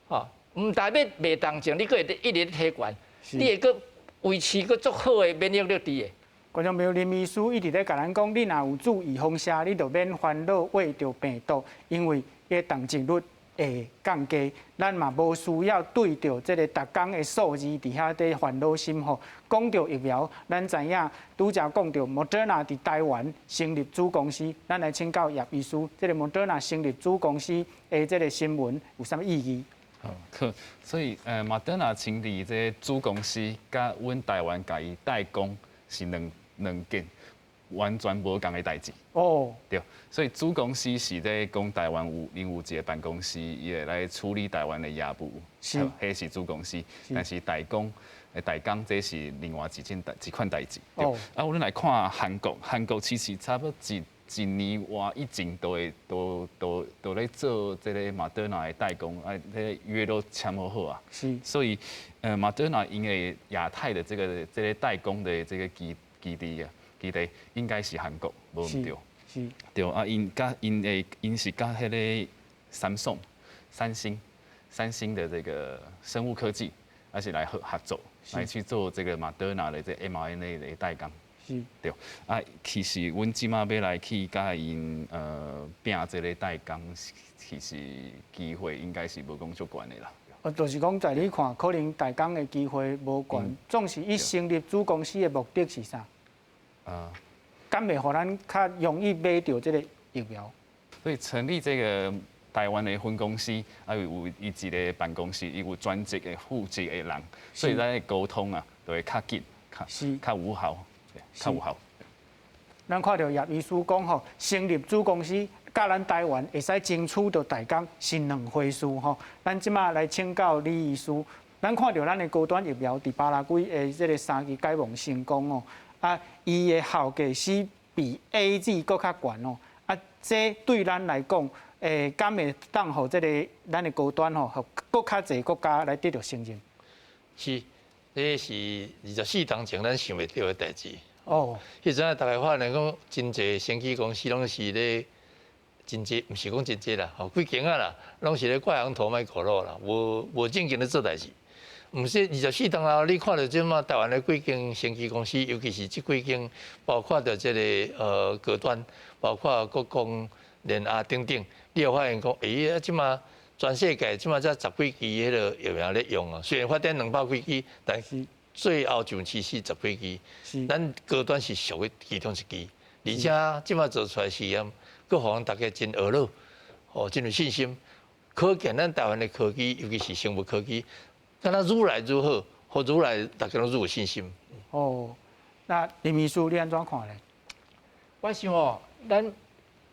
Speaker 3: 吼，毋代表袂重症，你閣會一直咧提懸，你會閣維持閣足好的免疫力佇的。
Speaker 1: 觀眾朋友，林醫師一直咧共咱講，你若有注預防射，你就免煩惱秽著病毒，因為伊的重症率會降低。咱嘛無需要對著這个逐工的數字佇遐咧煩惱心吼。講著疫苗，咱知影拄才講著莫德納佇台灣成立子公司，咱來請教葉醫師，這个莫德納成立子公司的這个新聞有啥物意義？
Speaker 8: 好，所以莫德納成立這个子公司，佮阮台灣共伊代工是兩件完全無仝的代誌。
Speaker 1: 哦，
Speaker 8: 對，所以子公司是咧講台灣有𪜶有一个辦公室，伊會來處理台灣的業務，彼是子公司。但是代工、代工這是另外一款代誌。哦，啊，阮來看韓國，韓國其實差不多一年外以前都會都都都咧做這个莫德納的代工，啊，這个約都簽好好啊。所以，莫德納𪜶的亞太的這個代工的這个基地啊，基地應該是韓國，無毋對。
Speaker 1: 是。
Speaker 8: 對啊，𪜶是佮彼个三星、三星、三星的這個生物科技，而是來合作，來去做這個莫德納的這 mRNA 的代工。對。啊，其實阮這馬欲來去佮𪜶拚這个代工，其實機會應該是無講足懸的啦。
Speaker 1: 哦，就是講在你看，可能代工的機會無懸，總是伊成立子公司的目的是啥？敢會予咱較容易買著這个疫苗？
Speaker 8: 所以成立這个台灣的分公司，啊有伊一个辦公室，伊有專職的負責的人，所以咱的溝通啊，就會較緊、較有效、較有效。
Speaker 1: 咱看著葉醫師講吼，成立子公司，佮咱台灣會使爭取著代工是兩回事吼。咱這馬來請教李醫師，咱看著咱的高端疫苗佇巴拉圭的這个三期解盲成功哦，啊，伊的效果是比 AZ 閣較懸哦，啊，這對咱來講，敢會當予這个咱的高端吼，予閣較濟國家來得著承認？
Speaker 2: 是，這是24冬前咱想袂著的代誌。
Speaker 1: 哦，
Speaker 2: 彼陣啊，逐家發現講，真濟生技公司攏是咧，真濟，毋是講真濟啦，吼，幾間仔啦，攏是咧掛羊頭賣狗肉啦，無正經咧做代誌。毋是24冬後，你看著這馬台灣的幾間生技公司，尤其是這幾間，包括著這个高端，包括國光、聯亞等等，你會發現講，欸，啊，這馬全世界這馬才十幾支彼个疫苗咧用啊，雖然發展200幾支，但是最後上市是十幾支，咱高端是屬於其中一支，而且這馬做出來試驗，閣予咱逐家真懊惱，哦，真有信心。可見咱台灣的科技，尤其是生物科技，敢若愈來愈好，予愈來逐家攏愈有信心。
Speaker 1: 哦，那林醫師你按怎看咧？
Speaker 3: 我想哦，咱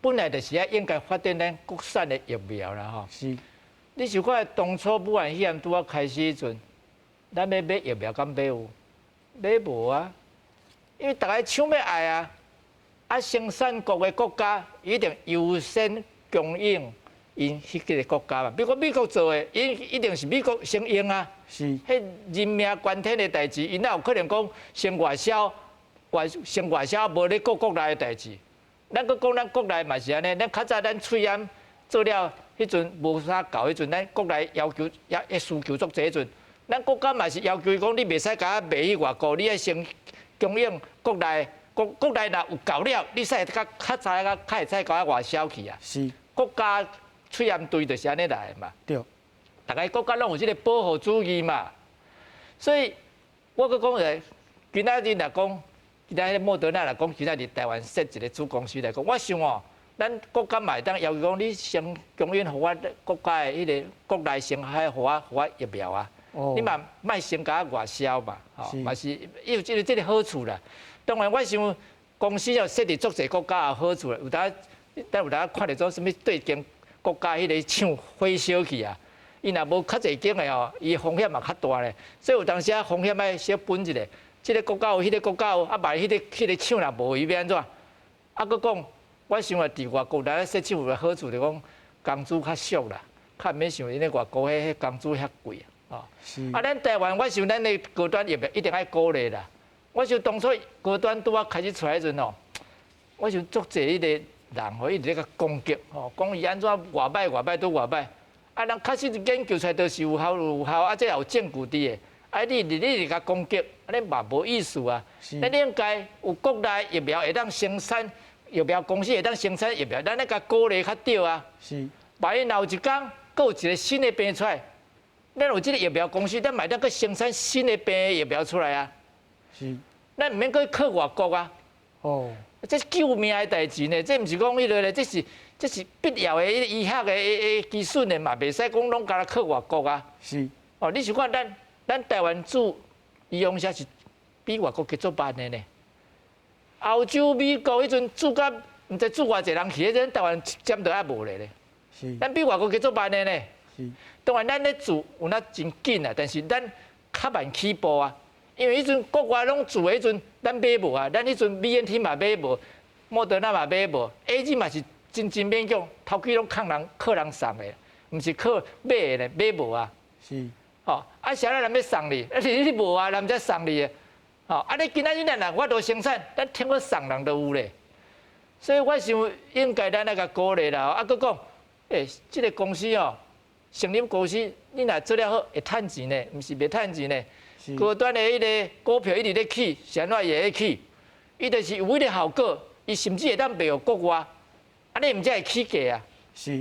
Speaker 3: 本來就是愛應該發展咱國產的疫苗啦，吼。
Speaker 1: 是。
Speaker 3: 你想看當初武漢肺炎拄仔開始時陣，咱欲買疫苗敢買有？買無啊，因為逐家搶欲愛啊，啊生產國的國家一定優先供應𪜶彼个國家嘛。比如講美國做的，𪜶一定是美國先用啊。
Speaker 1: 是。
Speaker 3: 彼人命關天的代誌，𪜶哪有可能講先外銷，先外銷無咧顧國內的代誌？咱閣講咱國內嘛是按呢，咱較早咱喙罨做了，彼陣無啥夠，彼陣咱國內要求也需求足濟，彼陣咱國家嘛是要求伊講，你袂使共我賣去外國，你愛先供應國內，國內若有夠了，你才會較較早較會使共我外銷去啊。
Speaker 1: 是。
Speaker 3: 國家喙罨隊就是按呢來的嘛。
Speaker 1: 對。
Speaker 3: 逐个國家攏有這个保護主義嘛，所以我閣講一个，今仔日若講，今仔日莫德納若講，今仔日台灣設一个子公司來講，我想哦，咱國家嘛會當要求講，你先供應予我國家的彼个國內先愛予我疫苗啊，你嘛莫先共我外銷嘛，吼，嘛是有這个好處啦。當然，我想公司要設佇足濟國家有好處，有當咱有當看著做啥物對間國家彼个廠火燒去啊，伊若無較濟間的吼，伊風險嘛較大咧。所以有當時啊風險愛小分一下，這个國家有，彼个國家有，啊萬一彼个彼个廠若無，伊欲按怎？啊，閣講，我想啊，佇外國來設廠有个好處，就講工資較俗啦，較毋免像𪜶咧外國彼彼工資遐貴啊。啊，咱台灣，我想咱的高端疫苗一定愛鼓勵啦。我想當初高端拄仔開始出來彼陣吼，我想足濟彼个人吼，一直咧共攻擊吼，講伊按怎偌歹偌歹都偌歹。啊，人確實研究出來都是有效有效，啊，這也有證據佇的。啊，你你你共攻擊，按呢嘛無意思啊。咱應該有國內疫苗會當生產，疫苗公司會當生產疫苗，咱愛共鼓勵較對啊。萬一若有一工，閣有一个新的病出來，咱有這个疫苗公司，咱嘛會當閣生產新的病的疫苗出來啊。咱毋免閣靠外國啊。這是救命的代誌呢，這毋是講彼个咧，這是必要的醫學的技術的嘛，袂使講攏干焦靠外國啊。哦，你想看咱台灣注預防射是比外國加足慢的呢。歐洲、美國彼陣注甲毋知注偌濟人去，彼陣台灣針都猶無咧咧。咱比外國加足慢的呢。當然咱咧注有那真緊啊，但是咱較慢起步啊。因為彼陣國外攏注的彼陣，咱買無啊，咱彼陣 BNT 嘛買無，莫德納嘛買無，AZ 嘛是真真勉強，頭家攏靠人靠人送的，毋是靠買的咧，買無啊。吼，啊，啥人欲送你？啊，你無啊，人毋知送你的。吼，啊，你今仔日咱若有法度生產，咱聽講送人都有咧。所以我想應該咱愛共鼓勵啦。啊，閣講，這个公司哦，成立公司，你若做了好，會趁錢呢，毋是袂趁錢呢。高端的彼个股票一直咧起，是按怎伊會起？伊就是有彼个效果，伊甚至會當賣予國外，按呢毋才會起價啊。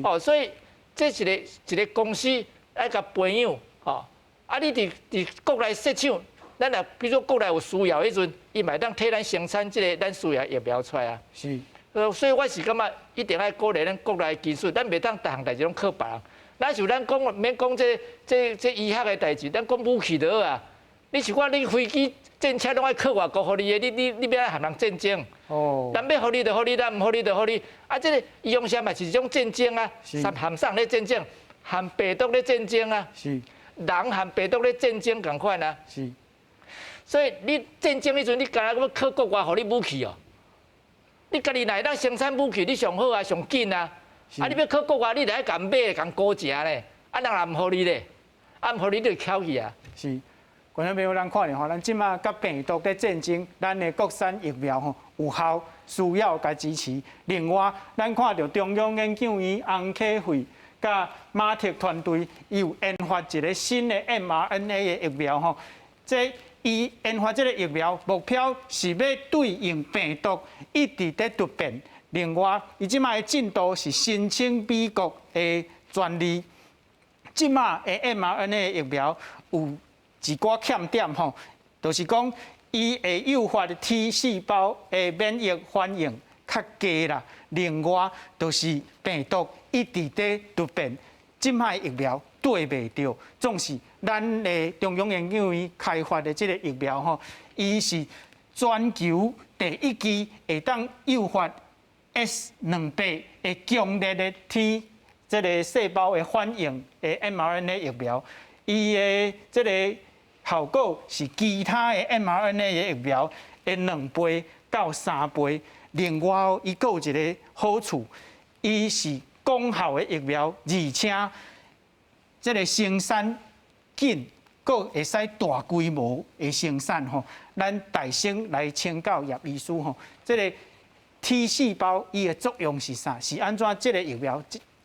Speaker 3: 哦，所以這是一个一个公司愛共培養，吼。啊，你佇佇國內設廠，咱若比如說國內有需要彼陣，伊嘛會當替咱生產這个咱需要疫苗出來啊。所以我是感覺一定愛鼓勵咱國內技術，咱袂當逐項代誌攏靠別人。咱像咱講免講這這這醫學的代誌，咱講武器就好啊。你想看，你飛機、戰車攏愛靠外國予你的，你你你欲按怎和人戰爭？人欲予你就予你，咱毋予你就予你。啊，這个預防射嘛是一種戰爭啊，和啥咧戰爭？和病毒咧戰爭啊。人和病毒咧戰爭仝款啊。所以你戰爭彼陣，你干焦閣靠國外予你武器哦？你家己若會當生產武器，你上好啊，上緊啊。啊，你欲靠國外，你著愛共買、共估價咧。啊，人若毋予你咧，啊，毋予你就翹起啊。
Speaker 1: 是。觀眾朋友，咱看著吼，咱這馬佮病毒咧戰爭，咱的國產疫苗吼有效，需要共支持。另外，咱看著中央研究院翁啟惠佮馬特團隊，伊有研發一个新的 mRNA 的疫苗吼。這伊研發這个疫苗目標是欲對應病毒一直佇突變。另外，伊這馬的進度是申請美國的專利。這馬的 mRNA 疫苗有一寡欠點吼，就是講伊會誘發 T 細胞的免疫反應較低啦。另外，就是病毒一直佇突變，這擺疫苗對袂著。總是咱的中央研究院開發的這个疫苗吼，伊是全球第一支會當誘發 S 兩百的強烈的 T 這个細胞的反應的 mRNA 疫苗，伊的這个效果是其他的 mRNA 的疫苗的兩倍到三倍。另外，伊閣有一个好處，伊是廣效的疫苗，而且這个生產緊，閣會使大規模的生產吼。咱大先來請教葉醫師吼，這个 T 細胞伊的作用是啥？是按怎這个疫苗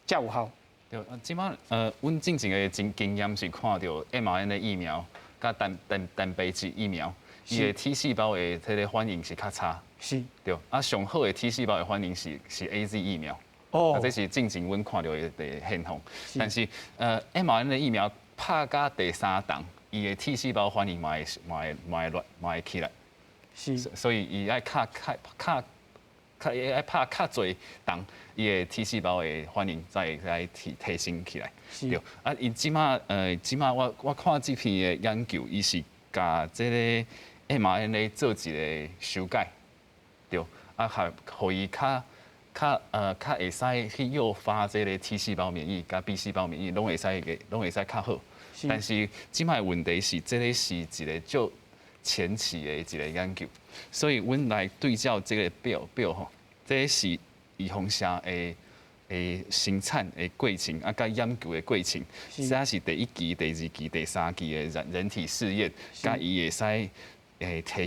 Speaker 1: 才有效？
Speaker 8: 對，這擺阮進前的經經驗是看著 mRNA 疫苗佮蛋蛋蛋白質疫苗，伊的 T 細胞的這个反應是較差。對，啊，上好的 T 細胞的反應是是 AZ 疫苗。啊，這是進前阮看著的現象。但是mRNA 疫苗拍到第三針，伊的 T 細胞反應嘛會嘛會嘛會亂嘛會起來。所以伊愛較較較較愛拍較濟針，伊的 T 細胞的反應才會來提提升起來。對，啊，伊這馬這馬我我看這篇的研究，伊是共這个 mRNA 做一个修改。對，啊，予予伊較會使去誘發這个 T 細胞免疫佮 B 細胞免疫，攏會使較好。但是這擺問題是，這个是一个足前期的一个研究，所以阮來對照這个表吼，這个是預防射的生產的過程，啊，佮研究的過程，這是第一期、第二期、第三期的人體試驗，佮伊會使提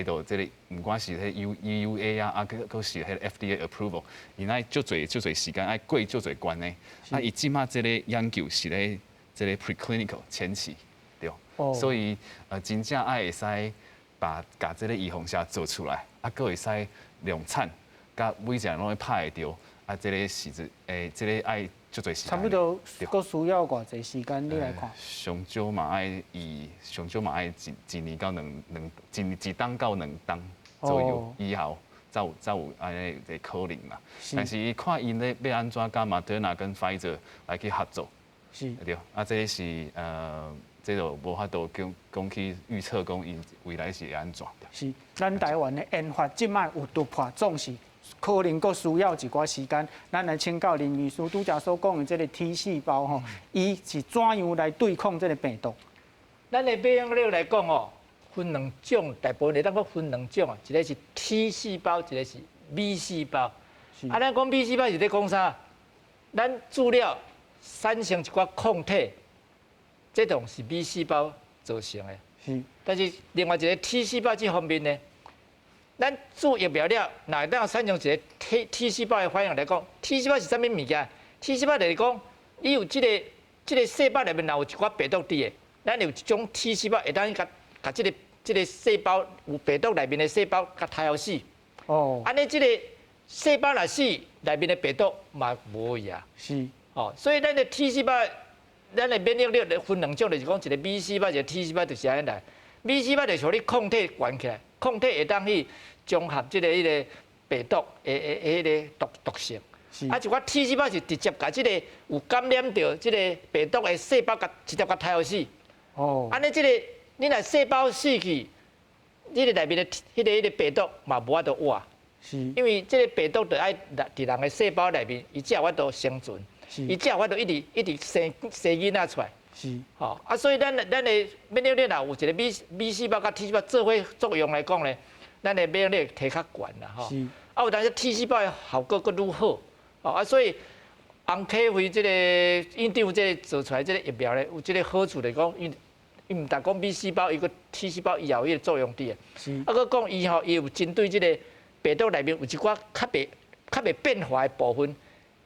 Speaker 8: 到這个，毋管是彼 EUA 啊，啊，閣是彼个 FDA approval，伊愛足濟足濟時間，愛過足濟關的。啊，伊這馬這个研究是咧這个 preclinical 前期，對。所以真正愛會使共這个預防射做出來，啊，閣會使量產，佮每一个人攏會拍會著，啊，這个時陣這个愛足濟時間。
Speaker 1: 差不多，閣需要偌濟時間？你來看。
Speaker 8: 上少嘛愛一年到兩兩一一冬到兩冬左右以後，才有按呢的可能啦。但是伊看𪜶咧欲按怎佮 Moderna 跟 Pfizer 來去合作，對，啊，這是這就無法度講去預測講𪜶未來是會按怎。
Speaker 1: 是，咱台灣的研發這擺有突破，總是可能閣需要一寡時間。咱來請教林醫師，拄才所講的這个 T 細胞吼，伊是怎樣來對抗這个病毒？
Speaker 3: 咱的免疫力來講哦，分兩種，大部分會當講分兩種啊，一个是 T 細胞，一个是 B 細胞。啊，咱講 B 細胞是咧講啥？咱注了產生一寡抗體，這種是 B 細胞造成的。但是另外一个 T 細胞這方面呢，咱注疫苗了，若會當產生一个 T 細胞的反應來講，T 細胞是啥物物件？T 細胞就是講，你有這个細胞內面若有一寡病毒佇的，咱有一種 T 細胞會當共這个細胞有病毒內面的細胞共刣予死。按呢，這个細胞若死，內面的病毒嘛無去啊。哦，所以咱的 T 細胞，咱的免疫力分兩種，就是講一个 B 細胞，一个 T 細胞，就是按呢來。B 細胞就是予你抗體懸起來，抗體會當去綜合這个彼个病毒的彼个毒性。啊，一寡 T 細胞是直接共這个有感染著這个病毒的細胞，共直接共刣予死。按呢，這个你若細胞死去，這个內面的彼个病毒嘛無法度活。因為這个病毒就愛佇人的細胞內面，伊才有法度生存，伊才有法度一直一直生生囡仔出來。吼啊，所以咱的免疫力若有一个 B 細胞佮 T 細胞做伙作用來講咧，咱的免疫力提較懸啦吼。啊，有當時 T 細胞的效果閣愈好，哦啊，所以紅溪輝這个院長這个做出來這个疫苗咧，有這个好處來講，伊毋但講 B 細胞，伊閣 T 細胞伊也有彼个作用佇的。啊，閣講伊吼，伊有針對這个病毒內面有一寡較袂變化的部分，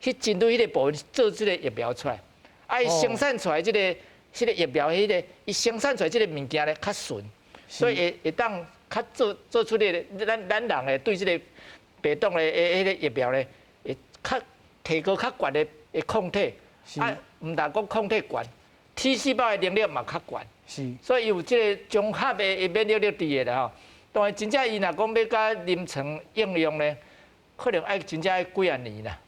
Speaker 3: 去針對彼个部分做這个疫苗出來。啊，伊生產出來這个疫苗，彼个伊生產出來這个物件咧較純，所以會當較做出來咱人會對這个病毒的彼个疫苗咧，會較提高較懸的抗體。啊，毋但講抗體懸，T 細胞的能力嘛較懸。所以有這个綜合的免疫力佇的啦吼。當然，真正伊若講欲共臨床應用咧，可能愛真正愛幾仔年啦。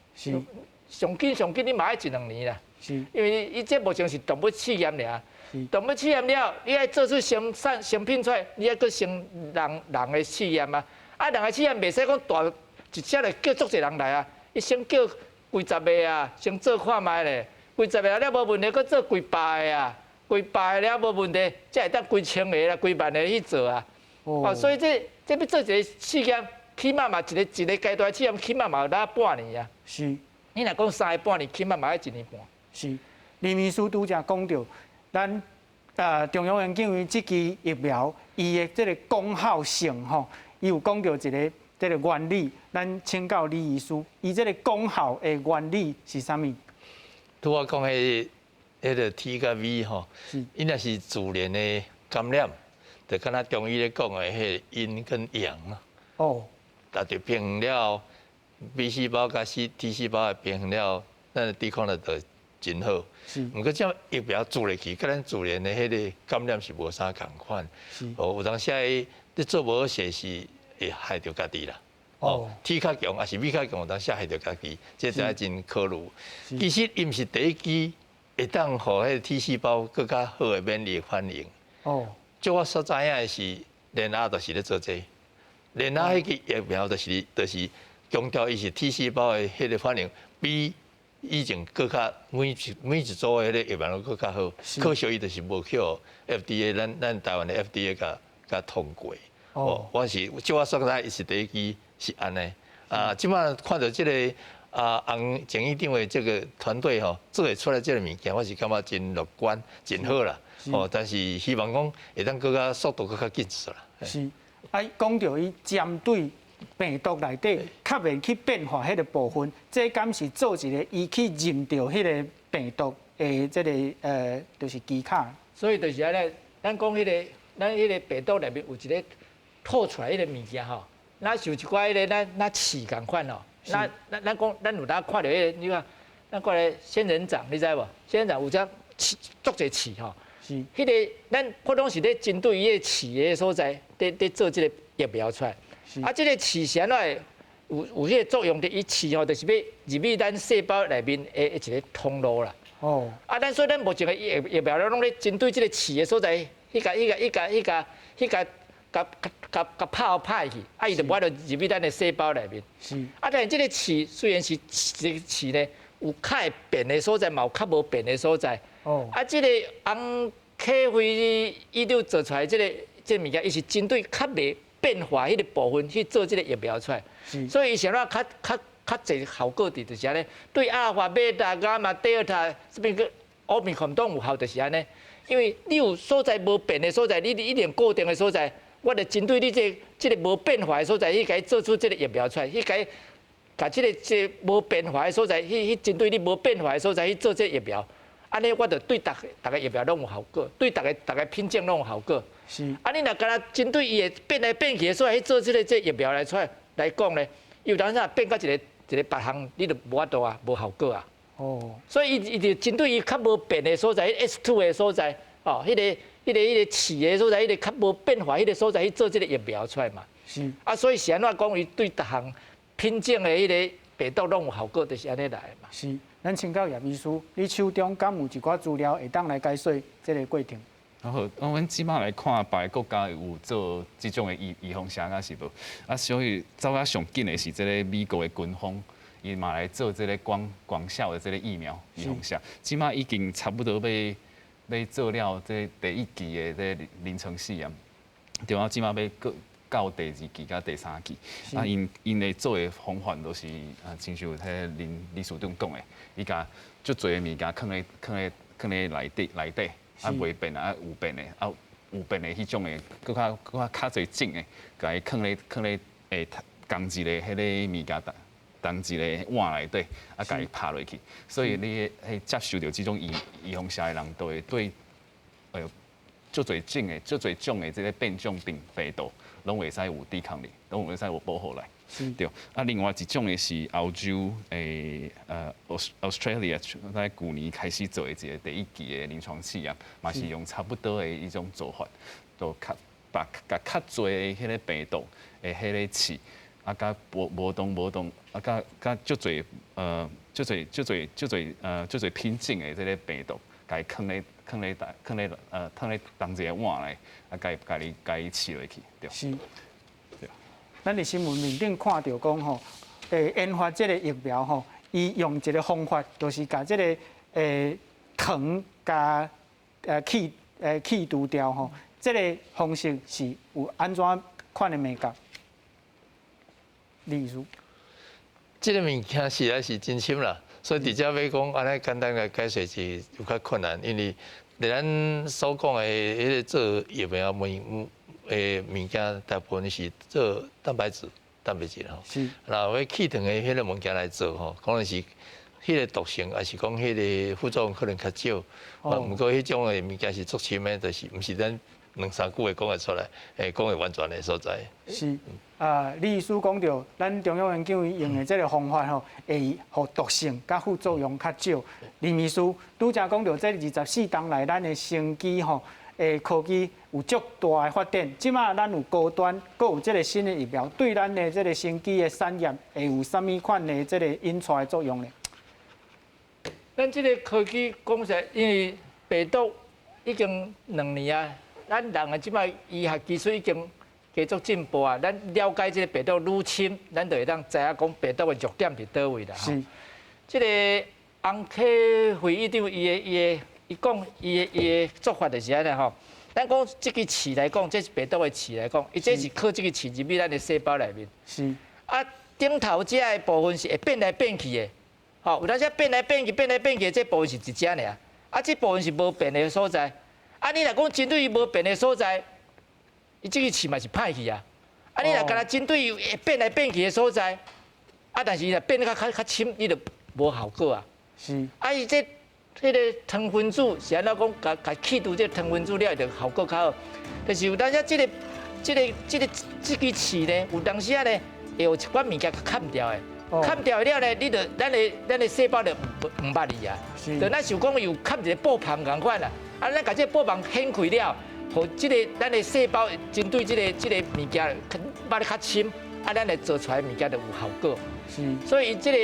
Speaker 3: 上緊上緊，你嘛愛一兩年啦。因為伊這目前是動物試驗爾，動物試驗了，你愛做出生產成品出來，你愛閣先人人的試驗啊。啊，人的試驗袂使講大一下就叫足濟人來啊，伊先叫幾十个啊，先做看覓咧，幾十个了無問題，閣做幾百個啊，幾百个了無問題，才會當幾千个啦、幾萬个去做啊。哦，所以這欲做一个試驗，起碼嘛一個階段試驗，起碼嘛有若半年啊。你若講三个半年，起碼嘛愛一年半。
Speaker 1: 是，林醫師拄才講著，咱中央研究院這支疫苗，伊的這个功效性吼，伊有講著一个這个原理，咱請教李醫師，伊這个功效的原理是啥物？
Speaker 2: 拄仔講彼个 T 佮 B 吼，伊若是自然的感染，就敢若中醫咧講的彼个陰跟陽咯。但就平衡了 B 細胞佮 T 細胞的平衡了，咱的抵抗力就真好。毋過這疫苗注入去，佮咱自然的彼个感染是無啥仝款。哦，有當時你做無好勢是會害著家己啦。哦，T 較強抑是 B 較強，有當時害著家己，這就愛真考慮。其實伊毋是第一支會當予彼个 T 細胞閣較好的免疫反應。照我所知影的是，聯亞就是咧做這個。然後彼个疫苗就是強調伊是 T 細胞的彼个反應比以前閣較每一組的彼个疫苗閣較好。可惜伊就是無去 FDA，咱台灣的 FDA 共通過。哦，我是照我所知，伊是第一支是按呢。啊，這擺看著這个洪前院長的這个團隊吼，做會出來這个物件，我是感覺真樂觀，真好啦。哦，但是希望講會當閣較速度閣較緊啦。
Speaker 1: 是，啊，講著伊針對病毒內底較袂去變化彼个部分，這敢是做一个伊去認著彼个病毒的這个就是機卡。
Speaker 3: 所以就是按呢，咱講彼个，咱彼个病毒內面有一个吐出來彼个物件吼，咱像一寡彼个咱刺仝款哦。咱講，咱有當看著彼个，你看，咱過來仙人掌，你知無？仙人掌有隻刺，足濟刺吼。是。彼个咱普通是咧針對伊个刺的所在，咧做這个疫苗出來。啊，這个刺是按怎會有彼个作用？伊刺吼，就是欲入去咱細胞內面的一个通路啦。哦。啊，咱所以咱目前的疫苗攏咧針對這个刺的所在，彼共彼共彼共彼共彼共共共共拍拍去，啊，伊就無法度入去咱的細胞內面。是。啊，但是這个刺雖然是這个刺呢，有較會變的所在，嘛有較無變的所在。哦。啊，這个洪啟輝伊就做出來這个這个物件，伊是針對較袂變化彼个部分去做這个疫苗出來。是。所以伊啥物較濟效果佇就是按呢，對阿爾法、貝塔、伽馬、德爾塔，這邊個奧密克戎攏有效，就是按呢。因為你有所在無變的所在，你一定固定的所在，我就針對你這个無變化的所在，去共伊做出這个疫苗出來，去共伊共這个無變化的所在，去針對你無變化的所在去做這个疫苗。按呢，我就對逐逐个疫苗攏有效果，對逐个逐个品種攏有效果。是。啊，你若干焦針對伊會變來變去的所在去做這個疫苗來出來來講咧，有當時啊變到一个一个別項，你就無法度啊，無效果啊。哦。所以伊就針對伊較無變的所在，S2 的所在，哦，彼个刺的所在，彼个較無變化彼個所在去做這个疫苗出來嘛。是。啊，所以是按怎講？伊對逐項品種的彼个病毒攏有效果，就是按呢來的嘛。
Speaker 1: 是。咱請教葉醫師，你手中敢有一寡資料會當來解說這个過程？
Speaker 8: 好，阮這擺來看別个國家有做這種的預防射抑是無？啊，所以走較上緊的是這个美國的軍方，伊嘛來做這个廣效的這个疫苗預防射。這擺已經差不多欲做了這第一期的這个臨床試驗，對啊，這擺欲閣到第二期佮第三期。啊，𪜶咧做的方法都是啊，親像彼个林理事長講的，伊共足濟的物件囥咧內底。啊，袂變啊，有變的，啊有變的彼種的，閣較濟種的，共伊囥咧仝一个彼个物件，仝一个碗內底，啊，共伊拍落去。所以你彼接受著這種預防射的人，都會對，足濟種的、足濟種的這个變種病毒，攏會使有抵抗力，攏會使有保護力。對。啊，另外一種的是歐洲Australia 在舊年開始做的一个第一期的臨床試驗，嘛是用差不多的彼種做法，都較把共較濟的彼个病毒的彼个刺，啊，佮無同，啊，佮足濟品種的這个病毒，共伊囥咧仝一个碗內，啊，共伊刺落去，對。
Speaker 1: 是。咱佇新聞面頂看著講吼，研發這个疫苗吼，伊用一个方法，就是共這个糖共去除掉吼，這个方式是有按怎款的眉角？李醫師，
Speaker 2: 這个物件實在是真深啦，所以佇遮欲講按呢簡單來解釋是有較困難，因為佇咱所講的彼个做疫苗物件，大部分是做蛋白質吼。是。若欲去糖的彼个物件來做吼，可能是彼个毒性，抑是講彼个副作用可能較少。哦。毋過彼種的物件是足深的，就是毋是咱兩三句話講會出來，講會完全的所在。
Speaker 1: 是。啊，李醫師講著，咱中央研究院用的這个方法吼，會予毒性佮副作用較少。林醫師拄才講著，這24冬來咱的生技吼，科技有足大的發展，這擺咱有高端，閣有這个新的疫苗，對咱的這个生技的產業會有啥物款的這个引帶的作用呢？
Speaker 3: 咱這个科技講實，因為病毒已經2年啊，咱人啊這擺醫學技術已經繼續進步啊！咱了解這個病毒愈深，咱就會當知影講病毒的弱點佇佗位啦。這個洪啟惠醫長伊的伊的伊講伊的伊的做法就是按呢吼。咱講這支刺來講，這是病毒的刺來講，伊這是靠這支刺入去咱的細胞內面。啊，頂頭這个部分是會變來變去的，吼，有當時變來變去、變來變去，這部分是一隻爾。啊，這部分是無變的所在。啊，你若講針對伊無變的所在，伊這個刺嘛是歹去啊！啊，你若干焦針對會變來變去的所在，啊，但是伊若變得較較較深，你就無效果啊。啊，伊這彼個糖分子是按怎講？共共去除這個糖分子了，就效果較好。但是有當時這個、這個、這個這支刺呢，有當時仔呢會有一寡物件崁掉的，崁掉了呢，你就咱的咱的細胞就毋捌你啊。就咱想講有崁一個布帆仝款啦，啊，咱共這個布帆掀開了，予這個咱的細胞針對這個這個物件捌得較深，啊，咱來做出來的物件就有效果。所以這個。